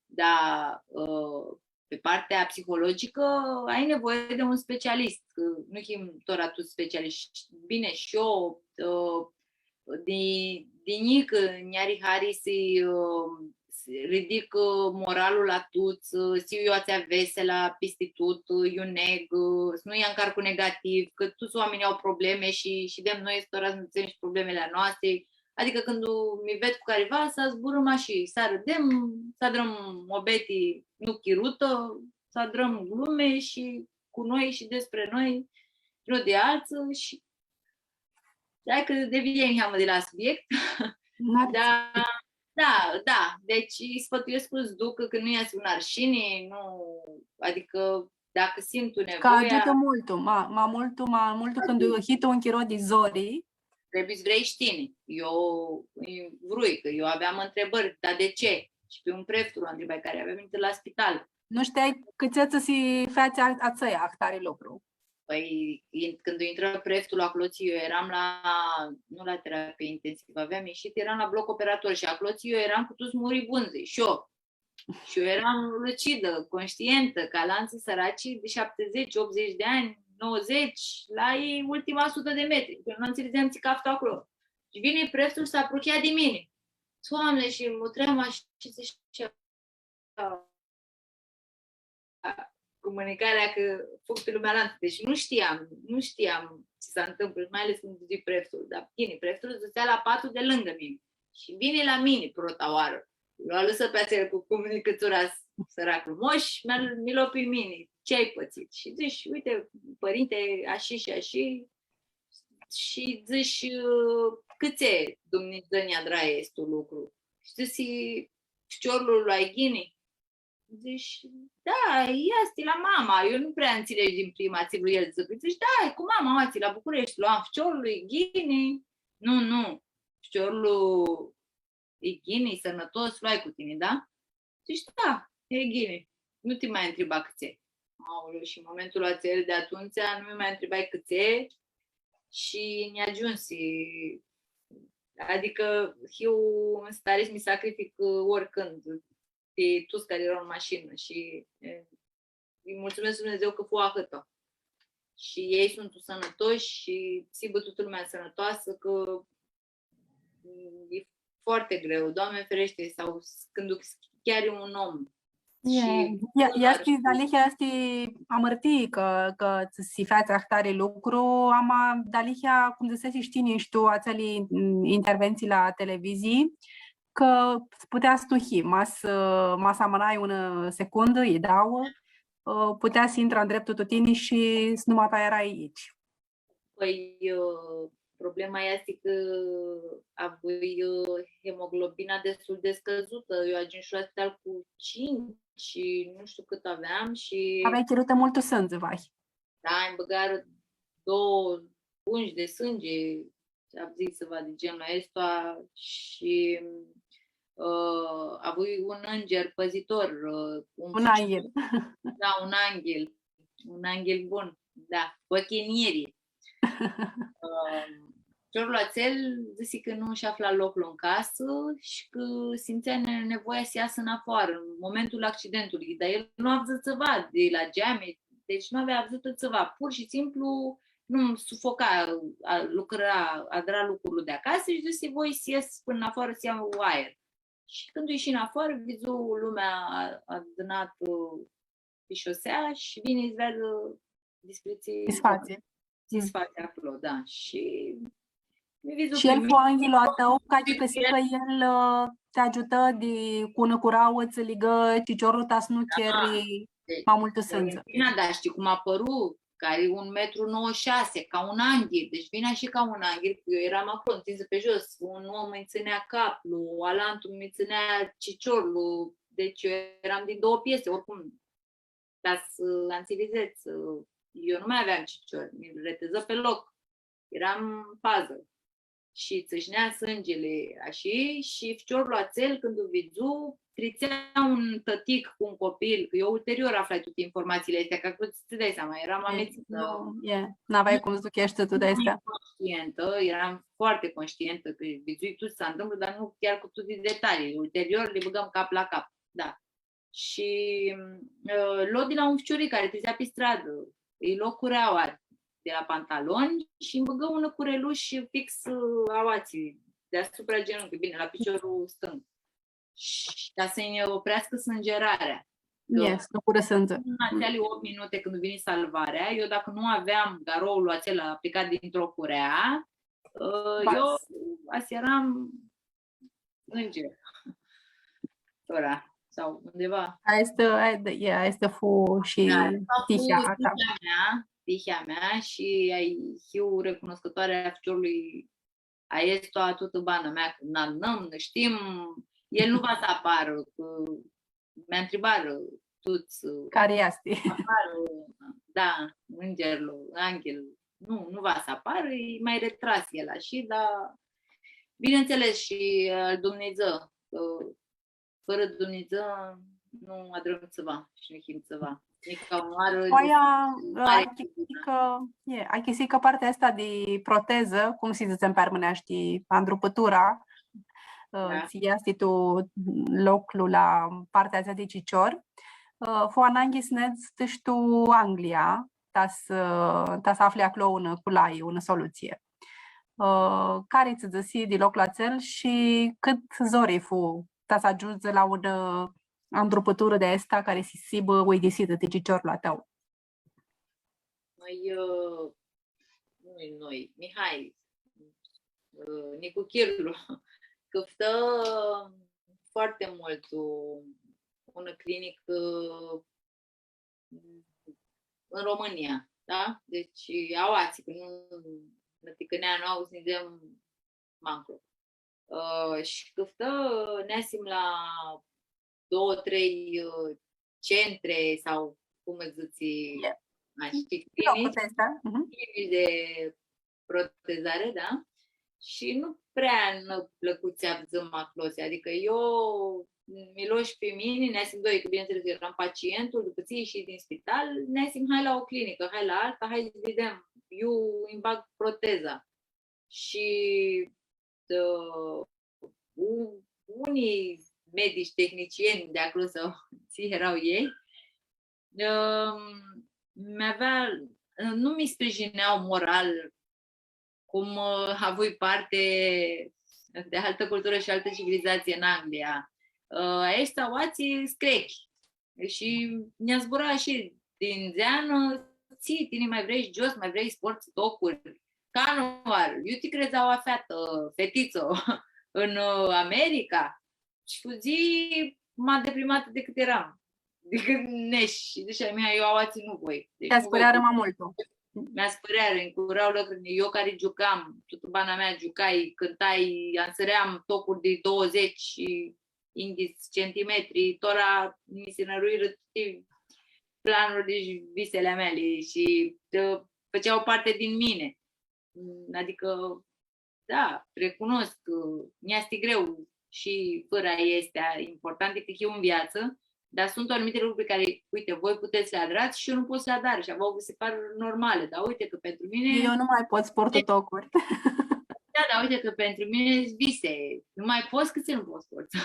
Dar, ã, pe partea psihologică ai nevoie de un specialist, cã nu him tora tuts specialiști. Bine, shi eu, ã, di, di njicã nj-ari hari s-lji, ã, s-ridic, ã, moralul la tuts, ã, s-hiu eu atsea vesela pisti tut, ã, iu neg, ã, s-nu lji ncarc cu negativ, cã tuts oaminjlji au probleme shi, shi dem noi s-tora s-nã dzãtsem shi problemele a noastre. Adicã cãndu mi ved cu cariva, s-zburãm ashi, s-arãdem, s-adrãm muabeti, nu chirutã, s-adrãm glume shi cu noi shi despre noi, nu di altsã shi, hai cã deviem niheamã di la subiect. Dar Da, da. Deci îi sfătuiesc să ducă, că nu este un arșine, nu, adică dacă simt nevoia... Că ajută multu, ma, ma multu, ma multu când hii tu un chiro di zori. Trebuie să vrei și tine. Eu îi vrui, că eu aveam întrebări, dar de ce? Și pe un preftul îl întrebai care avea venit la spital. Nu știai cãtse tsã si featsi a, atsea ahtari lucru. Păi, când intră preftul acolo, eu eram la, nu la terapie intensivă, aveam ieșit, eram la bloc operator și acolo eu eram cu toți muribunzii și eu. Și eu eram lucidă, conștientă, că alantsã săraci de șaptezeci, optzeci de ani, nouăzeci, la ei ultima sută de metri. Eu nu înțelegeam ce caftă acolo. Și vine preftul și se apropia de mine. Doamne, și mă tream așa și zice, comunicarea că fug pe lumea alantã. Deci nu știam, nu știam ce se întâmplă, mai ales când ducea preftul. Dar bine, preftul stătea la patul de lângă mine. Și vine la mine prota oară. Lu alãsã pe atsel cu comunicãtura, săraclu mosh, mi-a, mi lo pi mini. Ce ai pățit? Și zici, uite, părinte, așa și așa. Și zici, cãtse Dumnidzã nj-adrã aestu lucru? Shi dzãsi, ficiorlu lu ai ghini? Dzãsh, da, easti la mama, eu nu prea înțeleg din prima tsi vrea el s-dzãcã. Dzãsh, da, e cu mama, aoatsi, la București, lu am ficiorlu, e ghini. Nu, nu, ficiorlu e ghini, e sãnãtos, lu ai cu tini, da? Dzãsh, da, e ghini. Nu ti ma ntriba cãtse. Aoleu, shi în momentul atsel di atumtsea nu mi ma ntribai cãtse shi nj-agiumsi. Adicã hiu în stare s-mi sacrific, ã, oricând, pi tuts cari eara tu mashinã shi, e, lji multsumescu Dumnidzã cã fu ahãtã. Shi elj suntu sãnãtoshi shi s-hibã tutã lumea sãnãtoasã, cã e foarte greu, Doamne ferește, sau s-, cãndu s-, chiar e un om. Shi easti, dealihea easti amãrtii cã, cã tsã si featsi ahtari lucru, ama dealihea, cum dzãseshi shi tini shi tu atseali, mm, interventsii la televizii, cã putea s-nu hii, ma s-, ma s-amãnai unã secundã, i dauã, ã, putea s-intrã ndreptul tu tini shi s-, nu ma ta earai aoatsi. Păi, ã, problema easti cã avui, ã, hemoglobina destul de scăzută. Eu agiumshu la spital cu cinci shi nu știu cât aveam shi... Aveai chirutã multu sãndzi, vahi. Da, nji bãgarã doauã pungi de sânge, avdzãtsi tsiva di genul aestu shi, ã, avui un înger păzitor, ã, un... Un anghel. Da, un anghel. Un anghel bun, da, cu oclji niri. Ã, ficiorlu atsel dzãsi cã nu sh-afla loclu tu casã shi cã simtsea ne-, nevoia s-iasã nafoarã în momentul accidentului, dar el nu avdzã tsiva di la geami, deci nu avea avdzãtã tsiva, pur și simplu nu sufoca, a, lucra, adra lucrul di acasã shi dzãsi, voi s-ies pãnã nafoarã s-ljau aer. Shi cãndu ishi nafoarã, vidzu lumea a-, adunatã pi shosea shi vini s-veadã despre tsi... Tsi s-fatsi. Tsi s-fatsi aclo, da. Shi mi vidzu... Shi el fu anghilul a tãu, ca shi cã el, ã, ti agiutã di, cu unã curauã, tsã ligã ciciorlu ta s-nu cheri ma multu sãndzi. Florentina, da, shtii cum apãru? Cã ari un metru nouăzeci și șase, ca un anghil. Deci vini shi ca un anghil, cã eu eram aclo, ntinsã pi jos, un om nji tsãnea caplu, alantu nji tsãnea ciciorlu, deci eu eram din două piese, oricum, ca s-, înțelegeți, eu nu mai aveam ciciori, mi reteză pe loc, eram în fază. Shi tsãshnea sãndzili ashi, shi ficiorlu atsel, cãndu u vidzu, tritsea un tãtic cu un copil, cã eu ulterior aflai tuti informatsiili aesti, cã aclo, tsã dai seama, eram amețitã. Nu, e, n-aveai cum s-ducheshti tuti aesti. Eram conștientă, eram foarte conștientă cã vidzui tut tsi s-ntãmplã, dar nu chiar cu tuti detaliile. Ulterior li bãgãm cap la cap, da. Shi, ã, lo di la un ficioric cari tritsea pi stradã, lji lo cureaua di la pantaloni shi nji bãgã unã curelushi fix, ã, aoatsi, deasupra genunchi, bine, la piciorul stâng. Shi ca s-nji opreascã sângerarea. Cã... Yes, nu curã sãndzi. În acele opt minute când vine salvarea, eu dacă nu aveam garoul acela aplicat dintr-o curea, ã, eu ashi eram înger. Tora, sau undeva. Aestã, aestã, e, aestã fu shi tihea ta. Da, fu tihea mea, tihea mea shi ai, hiu recunoscătoare a ficiorului aestu, a tutã bana mea, cã nã adunãm, nã shtim, El nu va s-aparã, cã mi ntribarã tuts, ã, Cari easti? Aparã, da, ãngerlu, anghel, nu, nu va s-aparã, e ma retras el ashi, dar, bineînțeles, shi al Dumnidzã, cã fãrã Dumnidzã nu adrãm tsiva shi nu him tsiva. Nica unãoarã. Aia, achicãsii cã, e, achicãsii cã partea aestã di protezã, cum s-dzãtsem pi armãneashti, andrupãtura, ã, tsi easti tu loclu la partea atsea di cicior, ã, fu ananghi s-nedz tãsh tu Anglia, ta s-, ta s-afli aclo unã culai, unã solutsii. Ã, cari tsã dzãsi di loclu atsel shi cãt zori fu ta s-agiundzi la unã, ã, andrupãturã di aestã cari s-hibã uidisitã ti ciciorlu a tãu? Noi, ã, nu noi, Mihai, ã, Nicu Chirlu, cãftã foarte mult o, unã clinicã în România, da? Deci, aoatsi, cã nu, nã ticãnea, nu auzim de mancro. Ã, shi cãftã, neasim la doauã, trei, ã, centre sau, cum îți zici, E. Ashi, Locul clinici, ăsta. Mhm. clinici de protezare, da? Shi nu prea nã plãcu tsi avdzãm aclo, adicã eu, mi lo shi pi mini, neasim doi, cã bineînțeles, eu eram pacientul, dupã tsi ishii din spital, neasim, hai la o clinicã, hai la alta, hai s-videm, eu îmi bag proteza. Shi, ã, u-, unii medici, tehnicieni di aclo sau tsi eara elj, ã, mi avea, nu mi sprijinea moral cum, ã, avui parte de altă cultură și altă civilizație în Anglia. Ã, aeshti aoatsi s-crechi. Shi nj-zbura shi din dzeanã, tsi, tini ma vrei s-giots, ma vrei s-portsã tocuri? Canãoarã, iu ti credzi aoa featã, fetitsã, în, ã, America? Shi fudzii ma deprimatã dicãt eram. Dicãt nesh. Shi dzãtseam, mea, eu aoatsi nu voi. Deci Ti nu voi aspãrearã cu- ma multu. Mi aspãrearã, nj-curau lãcrinjli. Eu cari giucam, tutã bana mea giucai, cãntai, ansãream tocuri di doauãdzãts shi yinghits centimetri, tora mi si nãruirã tuti planurli shi visele a meali shi, ã, fãtsea parti di mini. Adicã, da, recunosc cã nj-easti greu shi fãrã aesti importanti, cã hiu tu viatsã, dar suntu anumite lucruri cari, uite, voi puteți s-li adrats shi eu nu pot s-li adar shi a vouă vi se par normale, dar uite cã pentru mine... Eu nu mai pot s-port tocuri. Da, dar uite cã pentru mini vise. Nu mai pots, cã tsi nu pots s-portsã?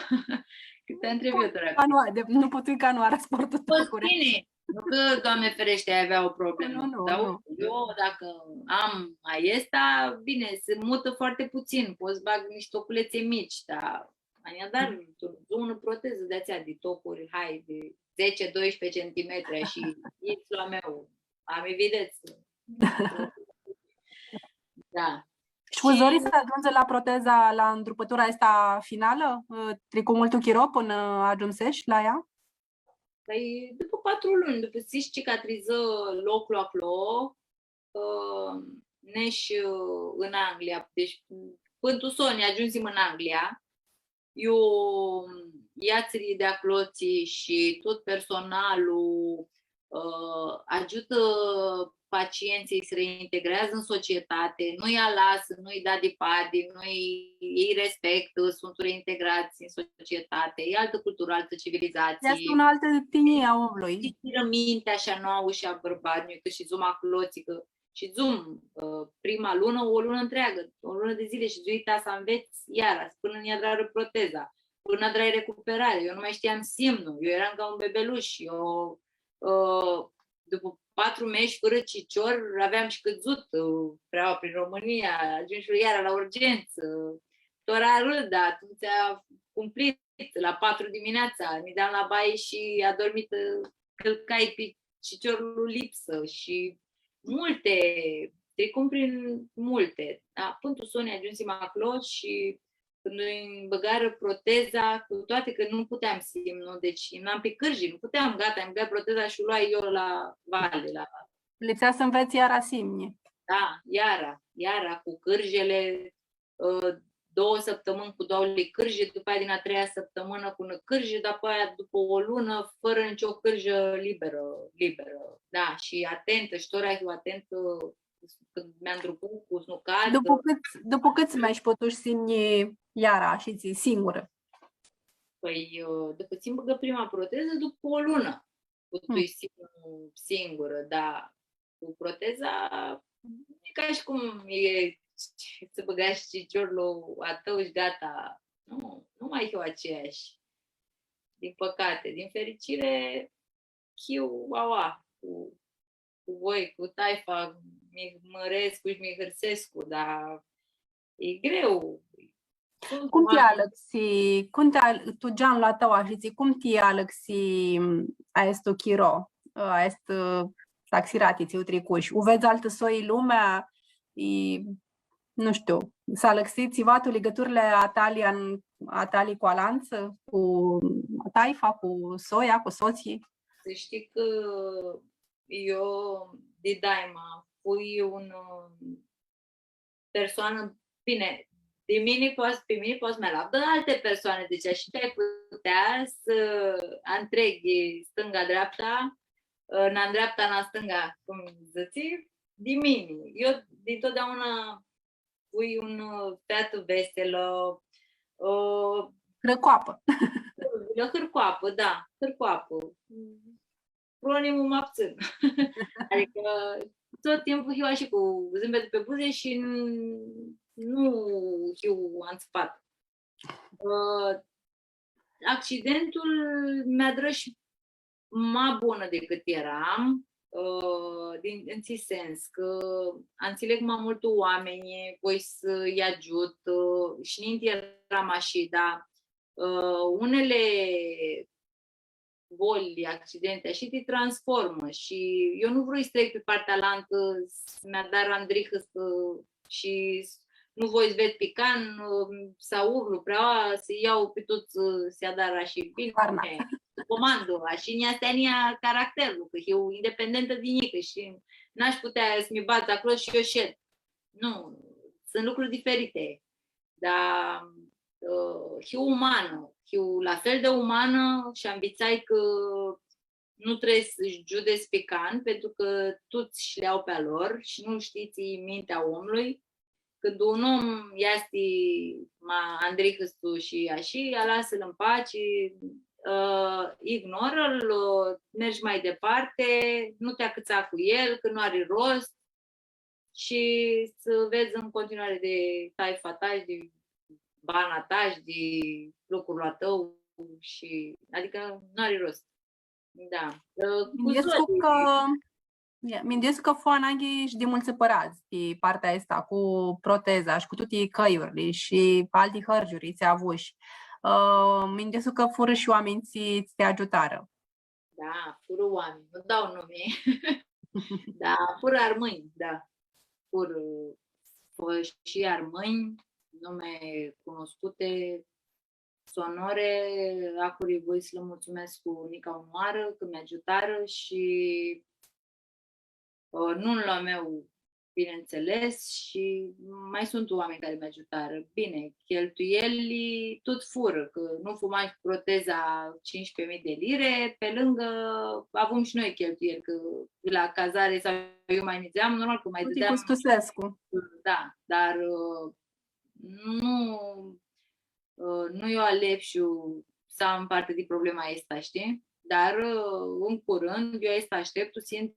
Cã ti ntreb eu tora. Canãoarã, de, nu putui canãoarã s-port Poți tocuri. Bine, nu cã, Doamne ferește, ai avea o problemă. Nu, nu, Dar nu. Eu, dacă am aesta, bine, se mută foarte puțin. Pot s-bag niște toculețe mici, dar, dar tu, unã proteză di atsea di tocuri, hai, de zece, doisprezece centimetri shi X-ul a meu. Am evidență. Da. Shi cu zori s-agiundzi la proteza, la andrupãtura aestã finalã? Tricu multu chiro pãnã agiumsesh la ea? Păi, dupã patru luni, dupã tsi s-cicatrizã loclu aclo, ã, nesh, ã, în Anglia. Deci, pãn tu soni, agiumsim în Anglia. Iu, iatslji di aclotsi shi tut personalul, ã, agiutã pacientsãlj s-reintegreadzã tu societati, nu-lj alasã, nu-lj da dipadi, nu-lj, lj-respectã, suntu reintegrats tu societati, e altã culturã, altã civilizatsii. Easti unã altã tinjii a omlui. Shi mintea ashi a noauã shi a bãrbatslui, cã shidzum aclotsi, cã shidzum, ã, prima lunã, o lunã ntreagã, o lunã di dzãli shidzui ta s-anvets iara, pãnã nj-adrarã proteza, pãnã adrai recuperare. Eu nu mai știam s-imnu, eu eram ca un bebeluș, eu, ã, dupã patru mesh fãrã cicior, aveam shi cãdzut, ã, prea, prin România, agiumshu iara la urgentsã, tora arãd, atumtsea cumplit, la patru dimineața, mi dam la baie shi adormitã, ã, cãlcai pi ciciorlu lipsã shi multe, trecum prin multe, da? Pãn tu soni agiumsim aclo shi cãndu nj-bãgarã proteza, cu toate cã nu puteam s-imnu, deci imnam pi cãrji, nu puteam, gata, nj-bãgarã proteza shi u loai eu la vali, la... Lipsea s-anvets iara s-imnji. Da, iara, iara cu cãrjele, ã, doauã sãptãmãnj cu doauãli cãrji, dupã aia din a treia sãptãmãnã cu unã cãrji, dupã aia dupã o lunã fãrã nicio cãrjã liberã, liberã. Da, shi atentã, shi tora hiu atentã, cãndu mi andrupãm cu snucatã. Dupã cãts, dupã cãts mesh putush s-yinj iara, ashitsi, singurã? Pãi, ã, dupã tsi nj-bãgã prima protezã, dupã o lunã putui s-yinj singurã, da. Cu proteza, e ca shi cum e, s-bãgash ciciorlu a tãu shi gata. Nu, nu mai hiu aceeashi. Din păcate, din fericire, hiu aua, cu, cu voi, cu taifa, mi mãrescu shi mi hãrsescu, dar e greu. Cum ti alãxi, cum ti al-, tu geanlu a tãu, ashitsi, cum ti alãxi, mm, aestu chiro, aestã, ã, taxirati tsi u tricushi? U vedz altã soi lumea, i, nu shtiu, s-alãxi tsiva tu ligãturli a tali an-, a tali cu alantsã, cu taifa, cu soia, cu sotslji? Să știi că eu, di daima, fui un, ã, persoanã, bine, di mini poati, pi mini poati s-mi alavdã alti persoani, deci ashi cã ai putea s-antreghi stânga-dreapta, ã, na-ndreapta, na-stânga, cum dzãtsi, di mini. Eu dintotdeauna fui un, ã, featã veselã, ã, hãrcoapã. Hãrcoapã, da, hãrcoapã. Pronimul mã abțin. Adicã tot timpul hiu ashi cu zâmbetul pe buze și n-, nu hiu antsãpatã. Ã, accidentul mi adrã shi ma bunã dicãt eram, ã, din, în ce sens, cã antsileg ma multu oaminjlji, voi s-lji agiut, ã, shi ninti eram ashi, dar, ã, unele boli, accidente, ashi ti transformã. Shi eu nu vrui s-trec pi partea alantã, s-mi adar andrihã, s-, shi s-, nu voi s-ved pican, s-urlu prea, s-ljau pi tuts, s-lji adar ashi. Bine, comandã, ashi nj-easti a njia caracterlu, cã eu independentã di njicã shi n-ash putea s-mi badz aclo shi eu shed. Nu, sunt lucruri diferite. Dar, ã, hiu umanã, hiu la fel de umanã shi anvitsai cã nu trebuie s-giudets pican, pentru cã tuts sh-li au pi a lor shi nu shtii tsi-i mintea omlui. Cãndu un om easti ma andrihãstu shi ashi, alasã-l în pace, ã, ignorã-l, ã, mergi mai departe, nu ti acãtsa cu el, cã nu ari rost, shi s-vedz în continuare de taifa ta shi de bana ta shi de lucrul a tãu shi, adicã nu ari rost. Da. Ã, cu minduescu zori. Cã, ia, minduescu cã fu ananghi shi di multsã pãradz pi partea aestã cu proteza shi cu tuti cãljurli shi alti hãrgiuri tsi avushi. Ã, minduescu cã furã shi oaminj tsi, tsi ti agiutarã. Da, furã oaminj, nu dau numi. Da, furã armãnj, da. Furã, furã shi armãnj, nume cunoscute, sonore, a curi voi s-lã mulțumesc cu nica unãoarã, cã mi agiutarã shi, ã, nu în loclu a meu, bineînțeles, și mai sunt oameni care mi ajutară. Bine, cheltuieli tot fură, că nu fumam cu proteza cincisprezece mii de lire, pe lângă, avem și noi cheltuieli, că la cazare sau eu mai mizeam, normal că mai dădeam. Custusescu. Da, dar, ă, nu, ă, nu eu alepshu s-am parte de problema asta, știi? Dar, ă, în curând, eu asta aștept, tu simt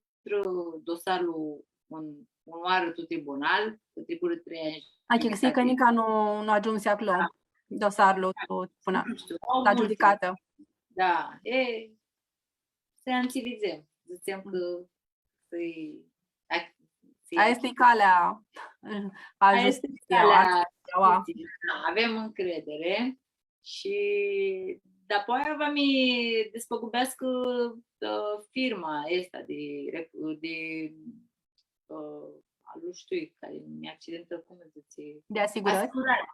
dosarlu un, unãoarã tu tribunal, cã tricurã trei anj. Achicãsii cã nica nu, nu agiumsi aclo, da, dosarlu tu, pãnã la giudicatã. Da, e, s-antsilidzem, dzãtsem cã s-i, s-i... Aia easti calea a justitsiei, a justitsiei. Da, avem încredere. Shi dapoaia va mi dispãgubeascã, ã, firma aestã di rec-, di, ã, a lui, shtii, cari mi accidentã, cum s-dzãtsi? Di asigurãri? Asigurare.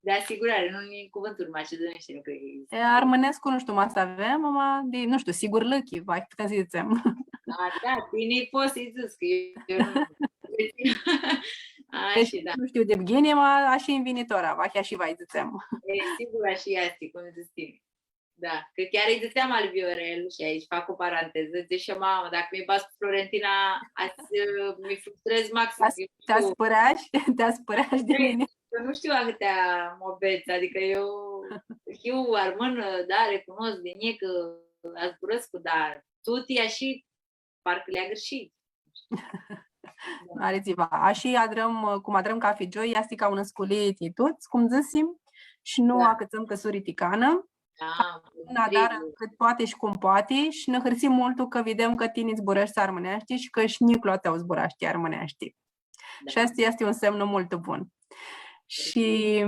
Di asigurare, nu, e cuvântul macedonește, nu cred că există. E, armãnescu, nu shtiu, ma s-avem, ma di, nu shtiu, sigurlãchi, va putem s-dzãtsem. A, da, bine, pots s-dzãts, cã eu, eu nu... Ashi, da. Nu shtiu di ghini, ma ashi nj-vini tora, vahi ashi va-lj dzãtsem. E, sigur, ashi easti, cum dzãts tini. Da, cã chiar lji dzãtseam al Viorel, shi aici fac o paranteză, dzãsh, mamã, dacã mi bag cu Florentina, azi, ã, mi frustrez maxim. Ti aspãreash? Ti aspãreash di mini? Cã nu shtiu ahãtea muabets, adicã eu hiu armãnã, da, recunosc di njicã, azburãscu, dar tu ti ashi parcã li agãrshii. N-ari tsiva. Ashi adrãm, cum adrãm cafi gioi, easti ca unã sculii ti tuts, cum dzãsim, shi nu acãtsãm cãsuri ti canã. Da, una adarã cãt poati shi cum poati shi nã hãrsim multu cã videm cã tini zburãshti armãneashti shi cã shi njiclu a tãu zburashti armãneashti. Da. Shi aestu easti un semnu multu bun. Shi,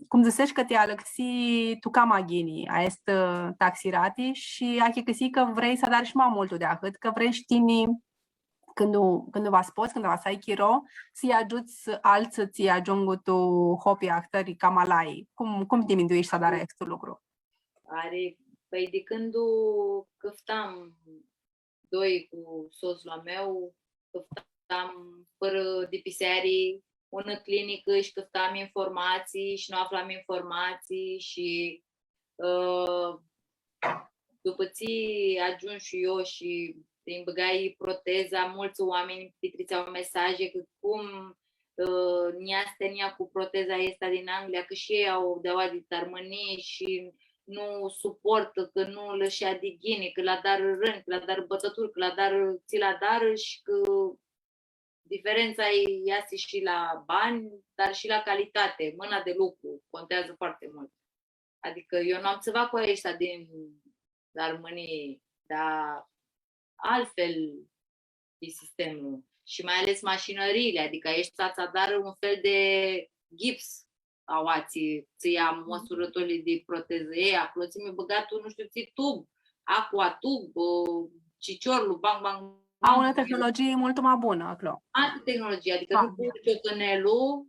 cum dzãsesh cã ti alãxi tu cama ghini aestã, ã, taxirati shi achicãsii cã vrei s-adari shi ma multu di ahãt, cã vrei shi tini, cãndu, cãndu va s-pots, cãndu va s-ai chiro, s-lji agiuts altsã tsi agiungu tu hopi ahtãri cama lai. Cum, cum ti minduishi s-adari aestu lucru? Ari, pãi, di cãndu cãftam doi cu sotslu a meu, cãftam fãrã dipiseari unã clinicã shi cãftam informatsii shi nu aflam informatsii shi, ã, dupã tsi agiumshu eu shi nj-bãgai proteza, multsã oaminj mi tritsea mesaje cã cum, ã, nj-easti a njia cu proteza aestã din Anglia, cã shi elj au di aoa dit Armãnii shi nu suportã, cã nu lã shadi ghini, cã lã adarã rãnj, cã lã adarã bãtãturi, cã lã adarã, tsi lã adarã shi cã diferentsa e, easti shi la bani, dar shi la calitate. Mâna de lucru contează foarte mult. Adicã eu nu am tsiva cu aeshti din Armãnii, dar altfel e sistemul. Shi mai ales mashinãriili, adicã aeshti tsi adarã un fel de gips, aoatsi, tsi ia mãsurãtorlji di protezã. E, aclo tsi mi bãga tu, nu shtiu tsi, tub, aqua tub, ã, ciciorlu, bang, bang, bang. Au unã tehnologie multu ma bunã aclo. Altã tehnologie, adicã nu pui ciocanelul,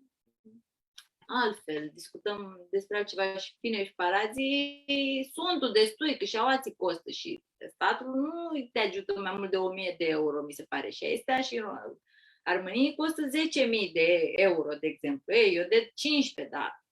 altfel, discutăm despre altceva și bine și parazii sunt destui, că și aoatsi costă și statul nu te ajută mai mult de o mie de euro, mi se pare, și este și în Armenia costă zece mii de euro, de exemplu. Ei, eu de cincisprezece, dar,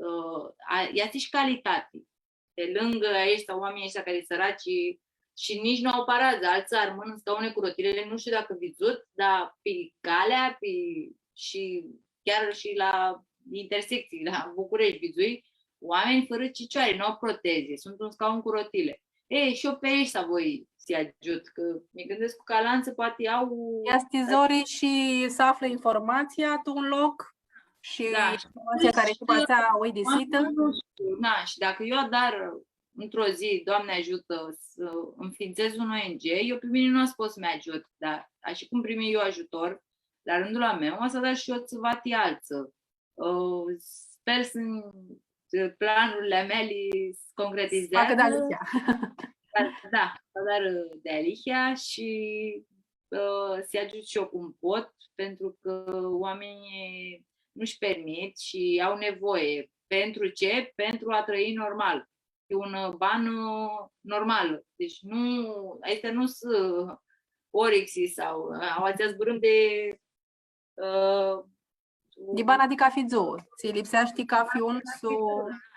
ă, a, ea și calitate. Pe lângă aeshti oaminj aeshti cari sãraci shi nitsi nu au paradz, altsã armãn tu scaune cu rotile, nu shtiu dacã vidzut, dar pi calea, pi, shi chiar shi la intersectsii, la Bucureshti, vidzui oaminj fãrã cicioari, nu au proteze, suntu tu un scaun cu rotile. E, shi eu pi aeshti voi s-lji agiut, cã mi gãndescu cã alantsã poati au... Easti zori shi s-aflã informatsia tu un loc shi informatsia cari shi dupã atsea u ai uidisitã. Da, shi dacã eu adar într-o zi, Doamne ajută, s-înființez un O N G, eu pe mine nu o să pot să-mi ajut, dar așa cum primi eu ajutor, la rândul a meu, o să dau și eu tsiva ti altsã. Ã, sper s-, planurile a mele se concretizează. Facă dealihea. Da, da, s-adarã dealihea shi, ã, s-agiut shi eu cum pot, pentru că oamenii nu-și permit și au nevoie. Pentru ce? Pentru a trăi normal. E un, ã, ban, ã, normal. Deci nu, aestea nu sunt, ã, orixi sau, ã, aoatsi zburãm de, ã, di bana di cafi dzuã, tsi lipseashti cafi un s-u...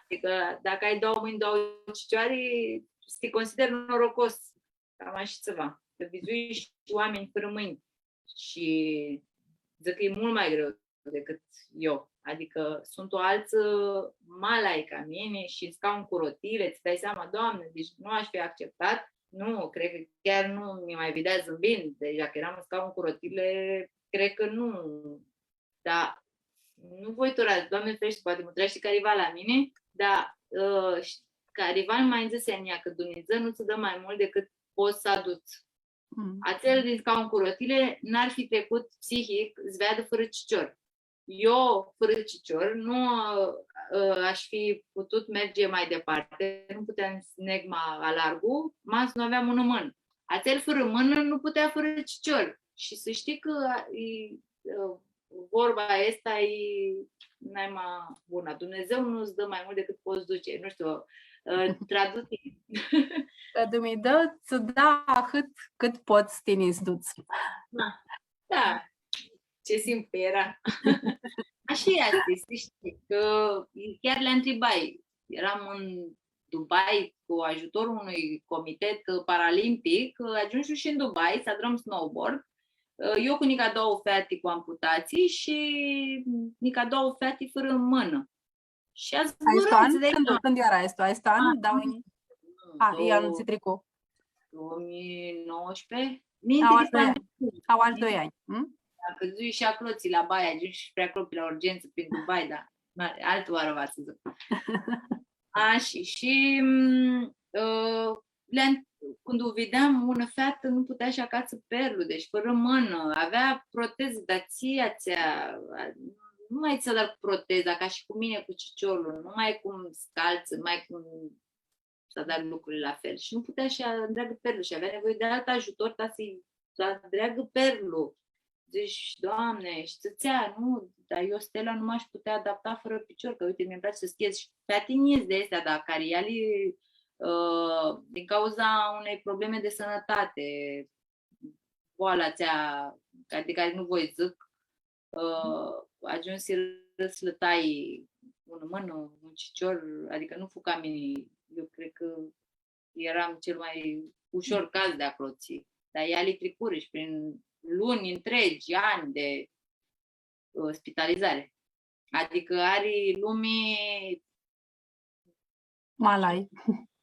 Adicã, dacã ai doauã mãnj, doauã cicioari, s-ti consideri norocos. Cam ashi tsiva. Cã vidzui shi oaminj fãrã mãnj shi dzãc cã e mult mai greu decât eu. Adicã suntu altsã ma lai ca mini shi scaun cu rotile, îți dai seama, Doamne, deci nu aș fi acceptat. Nu, cred că chiar nu mi mai vedea zâmbind. Deci dacă eram în scaun cu rotile, cred că nu. Dar nu voi tora, Doamne ferește, poate mutreashti cariva la mini, dar, ã, shi cariva ma nj-dzãsi a njia cã Dumnidzã nu tsã dã ma multu decât pots s-aduts. Mm. Atsel din scaun cu rotile n-ar fi trecut psihic s-veadã fãrã cicior. Eu, fãrã cicior, nu, ã, ã, aș fi putut merge mai departe, nu puteam s-neg ma alargu, ma s-nu aveam unã mãnã. Atsel fãrã mãnã nu putea fãrã cicior. Shi s-shtii cã e, ã, vorba aestã e naima bunã. Dumnidzã nu-ts dã ma multu decât pots duce. Nu shtiu, ã, traducem. Cã Dumnidzã tsã da ahãt cãt pots tini s-duts. Da. Da. ce simt pe ea. Ashi easti, s-shtii, cã chiar li ntribai. Eram tu Dubai cu ajutorul unui comitet paralimpic, agiumshu shi tu Dubai s-adrãm snowboard, eu cu nica doauã feati cu amputatsii shi nica doauã feati fãrã mãnã. Shi aestu an? Zburãm, cãndu, cãndu eara aestu? Aestu an? A, dau nu, a, e anlu tsi tricu. Două mii nouăsprezece? Au ashi doi anj. Au ashi doi anj. Hm? Dacã dzãts shi aclo, tsi la baie, agiumshu shi pri aclo, pri la urgentsã, prin Dubai, da. Altã oarã va s-dzãc. Ashi, shi, mm, ã, li-, cãndu u videam, unã featã nu putea s-acatsã perlu, deci fãrã mãnã, avea protezã, dar tsi atsea, nu ma tsi s-adari cu proteza, ca shi cu mini cu ciciorlu, nu ma ai cum s-caltsã, nu ma ai cum s-adari lucrurli la fel. Shi nu putea s-andreagã perlu shi avea nevoie di alt ajutor, ta s-lji s-andreagã perlu. Dzãsh, Doamne, shi tsãtsea, nu, dar eu stela nu m-aș putea adapta fără picior, că uite, mi-e place să schiez. Shi feati njits di aesti, dar cari eali, ã, din cauza unei probleme de sănătate, boala atsea, de care nu voi zic, ã, agiumsirã s-lã tai unã mãnã, un cicior, adică nu fu ca mini, eu cred că eram cel mai ușor caz de acroții. Dar eali tricurã shi prin luni întregi, ani de, ã, spitalizare. Adică ari lumi ma lai.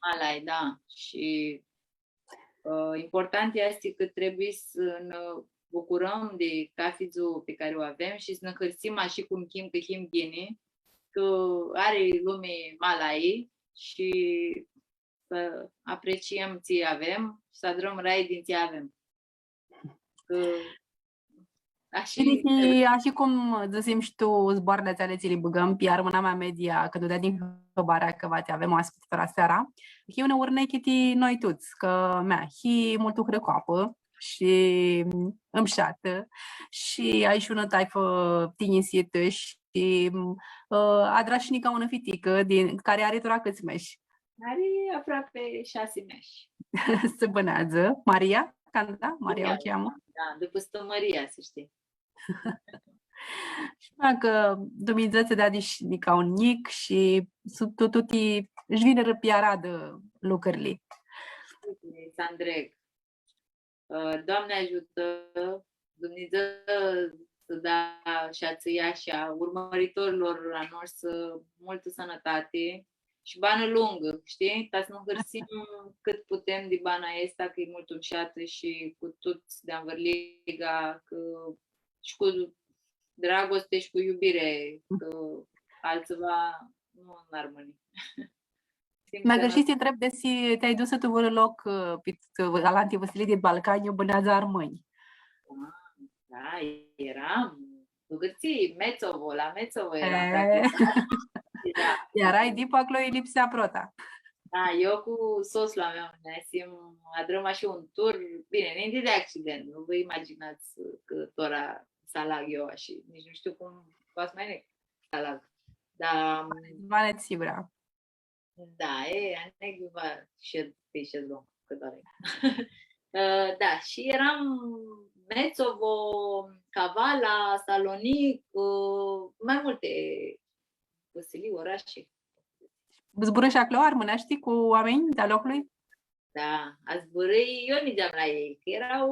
Ma lai, da. Shi, ã, important easti cã trebuie s-nã bucurãm di cathi dzuã pi cari u avem shi s-nã hãrsim ashi cum him, cã him ghini, cã ari lumi ma lai shi s-apreciem tsi avem shi s-adrãm rai din tsi avem. Cã ashi... Shi, ashi cum dzãsim shi tu zboarãli atseali tsi li bãgãm pi Armãnamea Media, cãndu deadim hãbarea cã va ti avem oaspiti tora seara, hii unã urnechi ti noi tuts, cã, mea, hii multu hrãcoapã shi mshatã shi ai shi unã taifã tinjisitã shi, ã, adrash nica unã fiticã, din, cari ari tora cãts mesh? Ari aproapi shasi mesh. S-bãneadzã. Maria? Canda? Maria u cheamã? Da, dupã Stã Maria, s-shtii. Shi mea cã Dumnidzã tsã deadi shi nica un njic shi s-, tu, tuti, sh-vinirã pi aradã lucrili. S-andreg. Ã, Doamne agiutã, Dumnidzã s-da shi a tsãia shi a urmãritorlor a noshtri multã sãnãtati shi banã lungã, shtii? Ta s-nã hãrsim cãt putem di bana aestã, cã e multu mshatã shi cu tuts di anvãrliga, cã shi cu dragoste shi cu iubire, cã altsiva nu n-armãni. Mea, gãrshii s-ti ntreb desi ti-ai dusã tu vãrã loc, ã, pit, ã, alanti vãsilii di Balcani, iu bãneadzã armãnj. Da, da, eram. Tu Gãrtsii, Metsovo, la Metsovo eram, e, practic. Da. Earai dip aclo, i lipsea prota. Da, eu cu sotslu a meu, nã hãrsim, adrãm ashi un tur. Bine, ninti di accident, nu vã imaginats cã tora s-alag eu ashi, nitsi nu shtiu cum va s-ma neg s-alag. Dar... Ma neg sigura. Da, e, aneghi va shed pi shezlong, cã doari. Ã, da, shi eram Metsovo, Kavala, Salonic, ã, ma multi vãsilii, orashi. Zburãsh aclo armãneashti cu oaminj di-a loclui? Da, azburãi, eu nidzeam la elj, cã eara, ã,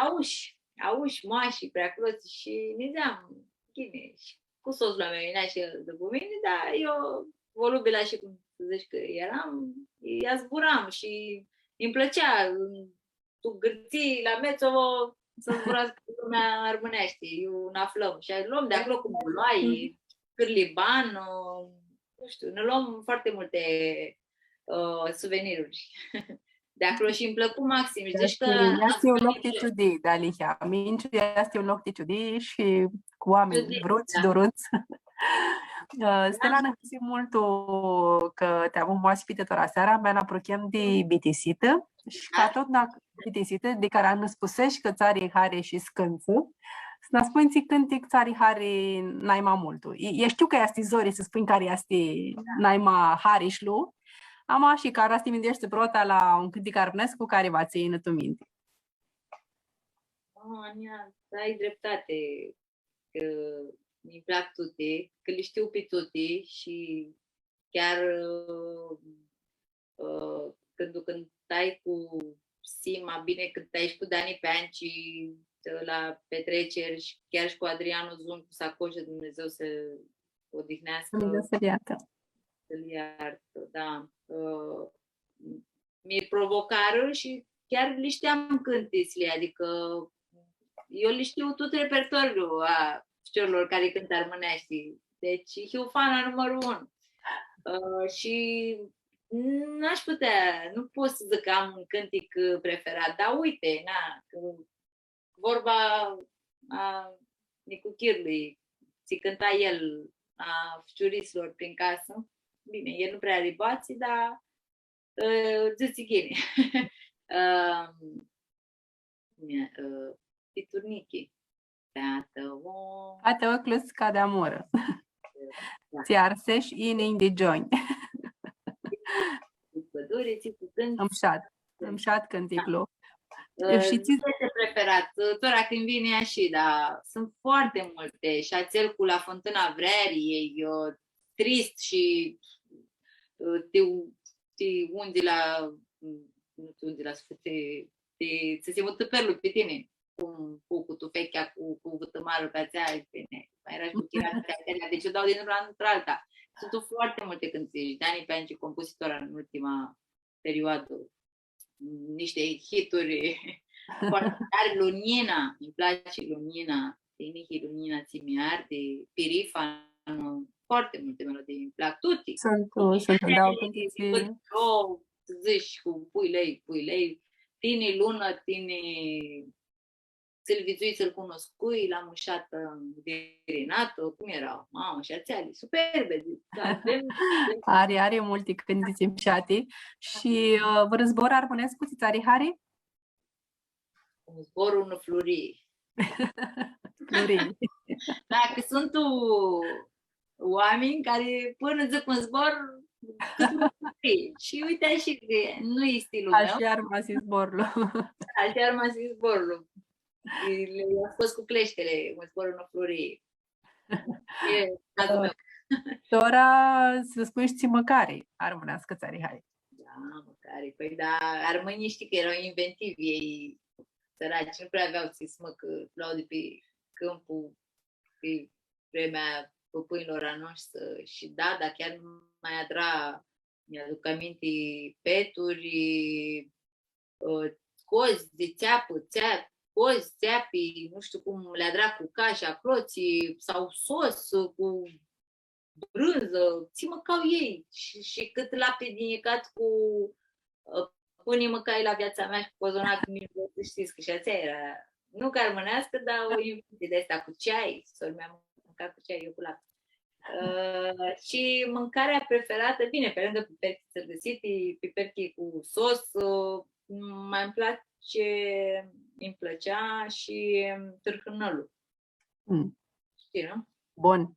aushi, aushi, moashi, pri aclo shi nidzeam, ghini, shi cu sotslu a meu, yinea shi el dupã mini, dar eu, volubila shi cum s-dzãts cã eram, azburam shi nji plãtsea, tu Gãrtsii, la Metsovo, s-zburascã lumea armãneashti, iu nã aflãm. Shi loam di aclo cu buloai, cãrliban, ã, nu shtiu, nã loam foarte multe, ã, suveniruri di aclo shi nji plãcu maxim. Shi dzãsh cã easti un loc ti ciudii, dealihea. Mintshu easti un loc ti ciudii shi cu oaminj vruts, duruts. Ã, Stela, nã hãrsim multu cã ti avum oaspitã tora seara, mea nã aprucheam di bitisitã. Shi ca tut nã bitisitã, di cari nã spusesh cã tsã ari hari shi s-cãntsã, s-nã spunj tsi cãntic tsã ari hari nai ma multu. E, e, shtiu cã easti zori s-spunj cari easti nai ma harishlu, ama shi cara s-ti mindueshti prota la un cãntic armãnescu cari va tsã yinã tu minti. Ania, ai dreptate, cã nji plac tuti, cã li shtiu pi tuti shi chiar, ã, ã, cãndu cãntai cu Sima, bine, cãntai shi cu Dani Peanci, la petreceri shi chiar shi cu Adriano Zuncu, s-acoshi, Dumnidzã s-lu odihneascã. Dumnidzã s-lu iartã. S-lu iartã, da. Ã, mi provocarã shi chiar li shteam cãntitsli, adicã eu li shtiu tut repertoriul a ficiorlor cari cãntã armãneashti. Deci, hiu fana numãrul unu. Ã, shi n-aș putea, nu pot s-dzãc cã am un cãntic, ã, preferat, dar uite, na, cã vorba a nicuchirlui, tsi cãnta el a ficiuritslor prin casã. Bine, el nu prea ari boatsi, dar, ã, dzãtsi ghini. Ã, cum e, ã, Piturnichi. Featã, o... Featã, o clusca di amurã. Da. Tsi arsesh inã di gionj. Di pãduri, tsi cu cãnti. Mshat. Mshat cãnticlu. Da. Ã, shi tsi... Este preferat. Tora cãndu vini ashi, da, sunt foarte multe. Shi atsel cu La fãntãna vreariljei, e, ã, trist shi, ã, ti, ti undzã la, nu ti undzã la suflit, ti, ti, tsã si mutã perlu pi tini, cum, cu, cu tufechea, cu, cu vãtãmarlu pi atsea, e bine, ma eara shi cu chirata, deci u dau di unã la alta. Sunt foarte multe cãntitsi, Dani Peanci, compozitor în ultima perioadã, niște hituri foarte tari. Lunina, îmi place Lunina, Tini hii lumina tsi mi ardi, Pirifanu, foarte multe melodii îmi plac, tuti. Suntu, suntu, da, cãntitsi. Vãd eu, dzãts cu pui lei, pui lei, Tini lunã, tini tsi-l vidzui, tsi-l cunuscui, La mushatã virinatã, cum eara? Mamã, shi atseali, superbe, avem... Ari, ari multi cãntitsi mshati. Shi, ã, vãrã zbor armãnescu tsi tsã ari hari? Un zbor, unã flurii. Flurii. Da, cã suntu oaminj cari pãnã dzãc un zbor, cãt un zbor. Shi uite, ashi cã nu-i stilul meu. Ashi armasi zborlu. Ashi armasi zborlu. Li, li-am scos cu cleștele, un zbor, unã flurii. E cazul meu. Tora, s-spunj shi tsi mãcari armãneascã tsã ari hari. Da, mãcari. Pãi, da, armãnjlji, shtii cã eara inventivi, elj, sãraci, nu prea avea tsi s-mãcã, lua di pi cãmpu, pi vremea pãpãnjlor a noshtri, shi da, dar chiar ma adra, nj-aduc aminti, peturi, ã, cozi di tseapã, tsea-, cozi, tseapi, nu shtiu cum, li adra cu cash aclo, tsi, sau sos, cu brãndzã, tsi mãca elj. Shi, shi cãt lapti di njicat cu, ã, pãni mãcai la viatsa mea shi cu cozonac, nu voi s-shtii cã shi atsea eara, nu cã armãneascã, dar o inventie di aestã cu ceai, sora mea mãca cu ceai, eu cu lapti. Ã, shi mãcarea preferatã, bine, pe lângă piperchi tsãrgãsiti, piperchi cu sos, ã, ma nji place, nji plãtsea shi tãrhãnãlu. Mm. Shtii, nu? Bun.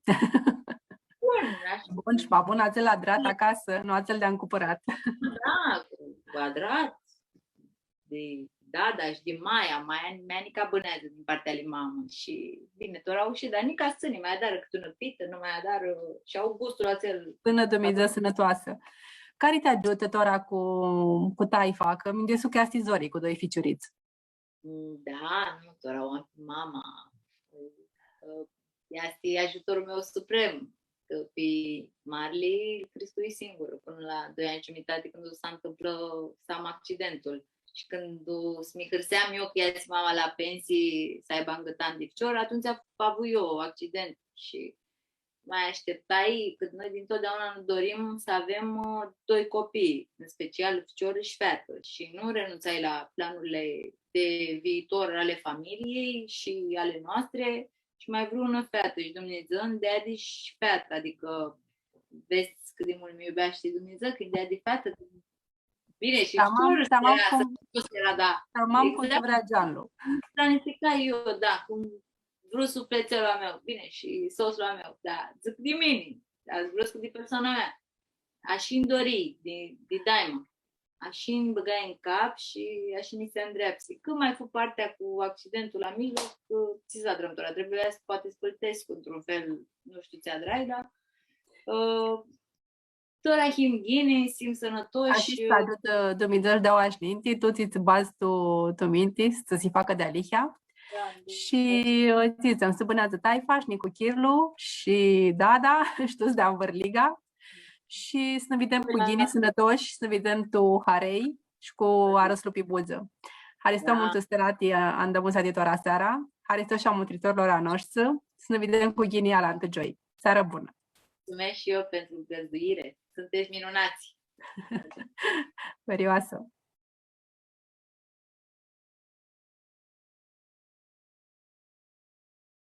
Bun, ashi. Bun, shi ma bun atsel adrat acasã, nu atsel di-ancumpãrat. Da, cu adrat. Di dada shi di maia, maia mea nica bãneadzã din partea lui mamã. Shi, bine, tora u shi, dar nica s-tsãni, ma adarã cãti unã pitã, nu ma adarã, shi au gustul atsel. Pãnã Dumnidzã sãnãtoasã. Cari ti agiutã tora cu, cu taifa? Cã minduescu cã easti zori cu doi ficiurits. Da, nu, tora u am pi mama. Ea easti ajutorul meu suprem. Cã pi marli îl criscui singurã pãnã la doi anj giumitati, cãndu s-ntãmplã, s-am accidentul. Shi cãndu s-mi hãrseam eu cã easti mama la pensii, s-aibã angãtan di ficior, atumtsea avui eu accident shi ma ashteptai, cã noi dintotdeauna nã dorim s-avem, ã, doi copii, în special ficior shi featã, shi nu renunțai la planurile de viitor ale familiei și ale noastre, shi ma vream unã featã shi Dumnidzã nj-deadi shi featã, adicã vedz cãt di multu mi iubeashti Dumnidzã, cã nj-deadi featã, bine, shi tamam, ficior tamam cum, s-eara, da. Tamam cum tsi vrea geanlu. Planificai eu, da, cum vru suflitlu a meu, bine, shi sotslu a meu, da, dzãc di mini, dar dzãc di persoana mea. Ashi nj-dori di, di daima. ashi nji bãgai tu cap shi ashi mi s-andreapsi. Cãndu ma fu partea cu accidentul la mijloc, cã tsi s-adrãm tora, trebuia s-, poati s-plãtescu într-un fel, nu shtiu tsi adrai, dar, ã, tora him ghini, him sãnãtoshi. Ashi s-agiutã Dumnidzã shi di aoa shi ninti, tu tsi badz tu, tu minti, s-tsã si facã dealihea. Da, da. Shi, ã, tsi dzãtsem, s-bãneadzã taifa shi nicuchirlu shi dada, shi tuts di anvãrliga. Shi s-nã videm cu ghini, sãnãtoshi, s-nã videm tu harei shi cu arãslu pi budzã. Haristo multu, Sterati, ã, andãmusati tora seara. Haristo shi a mutritorlor a noshtri. S-nã videm cu ghini alantã gioi. Searã bunã! Mulțumesc și eu pentru găzduire. Sunteți minunați! Vãrioasã!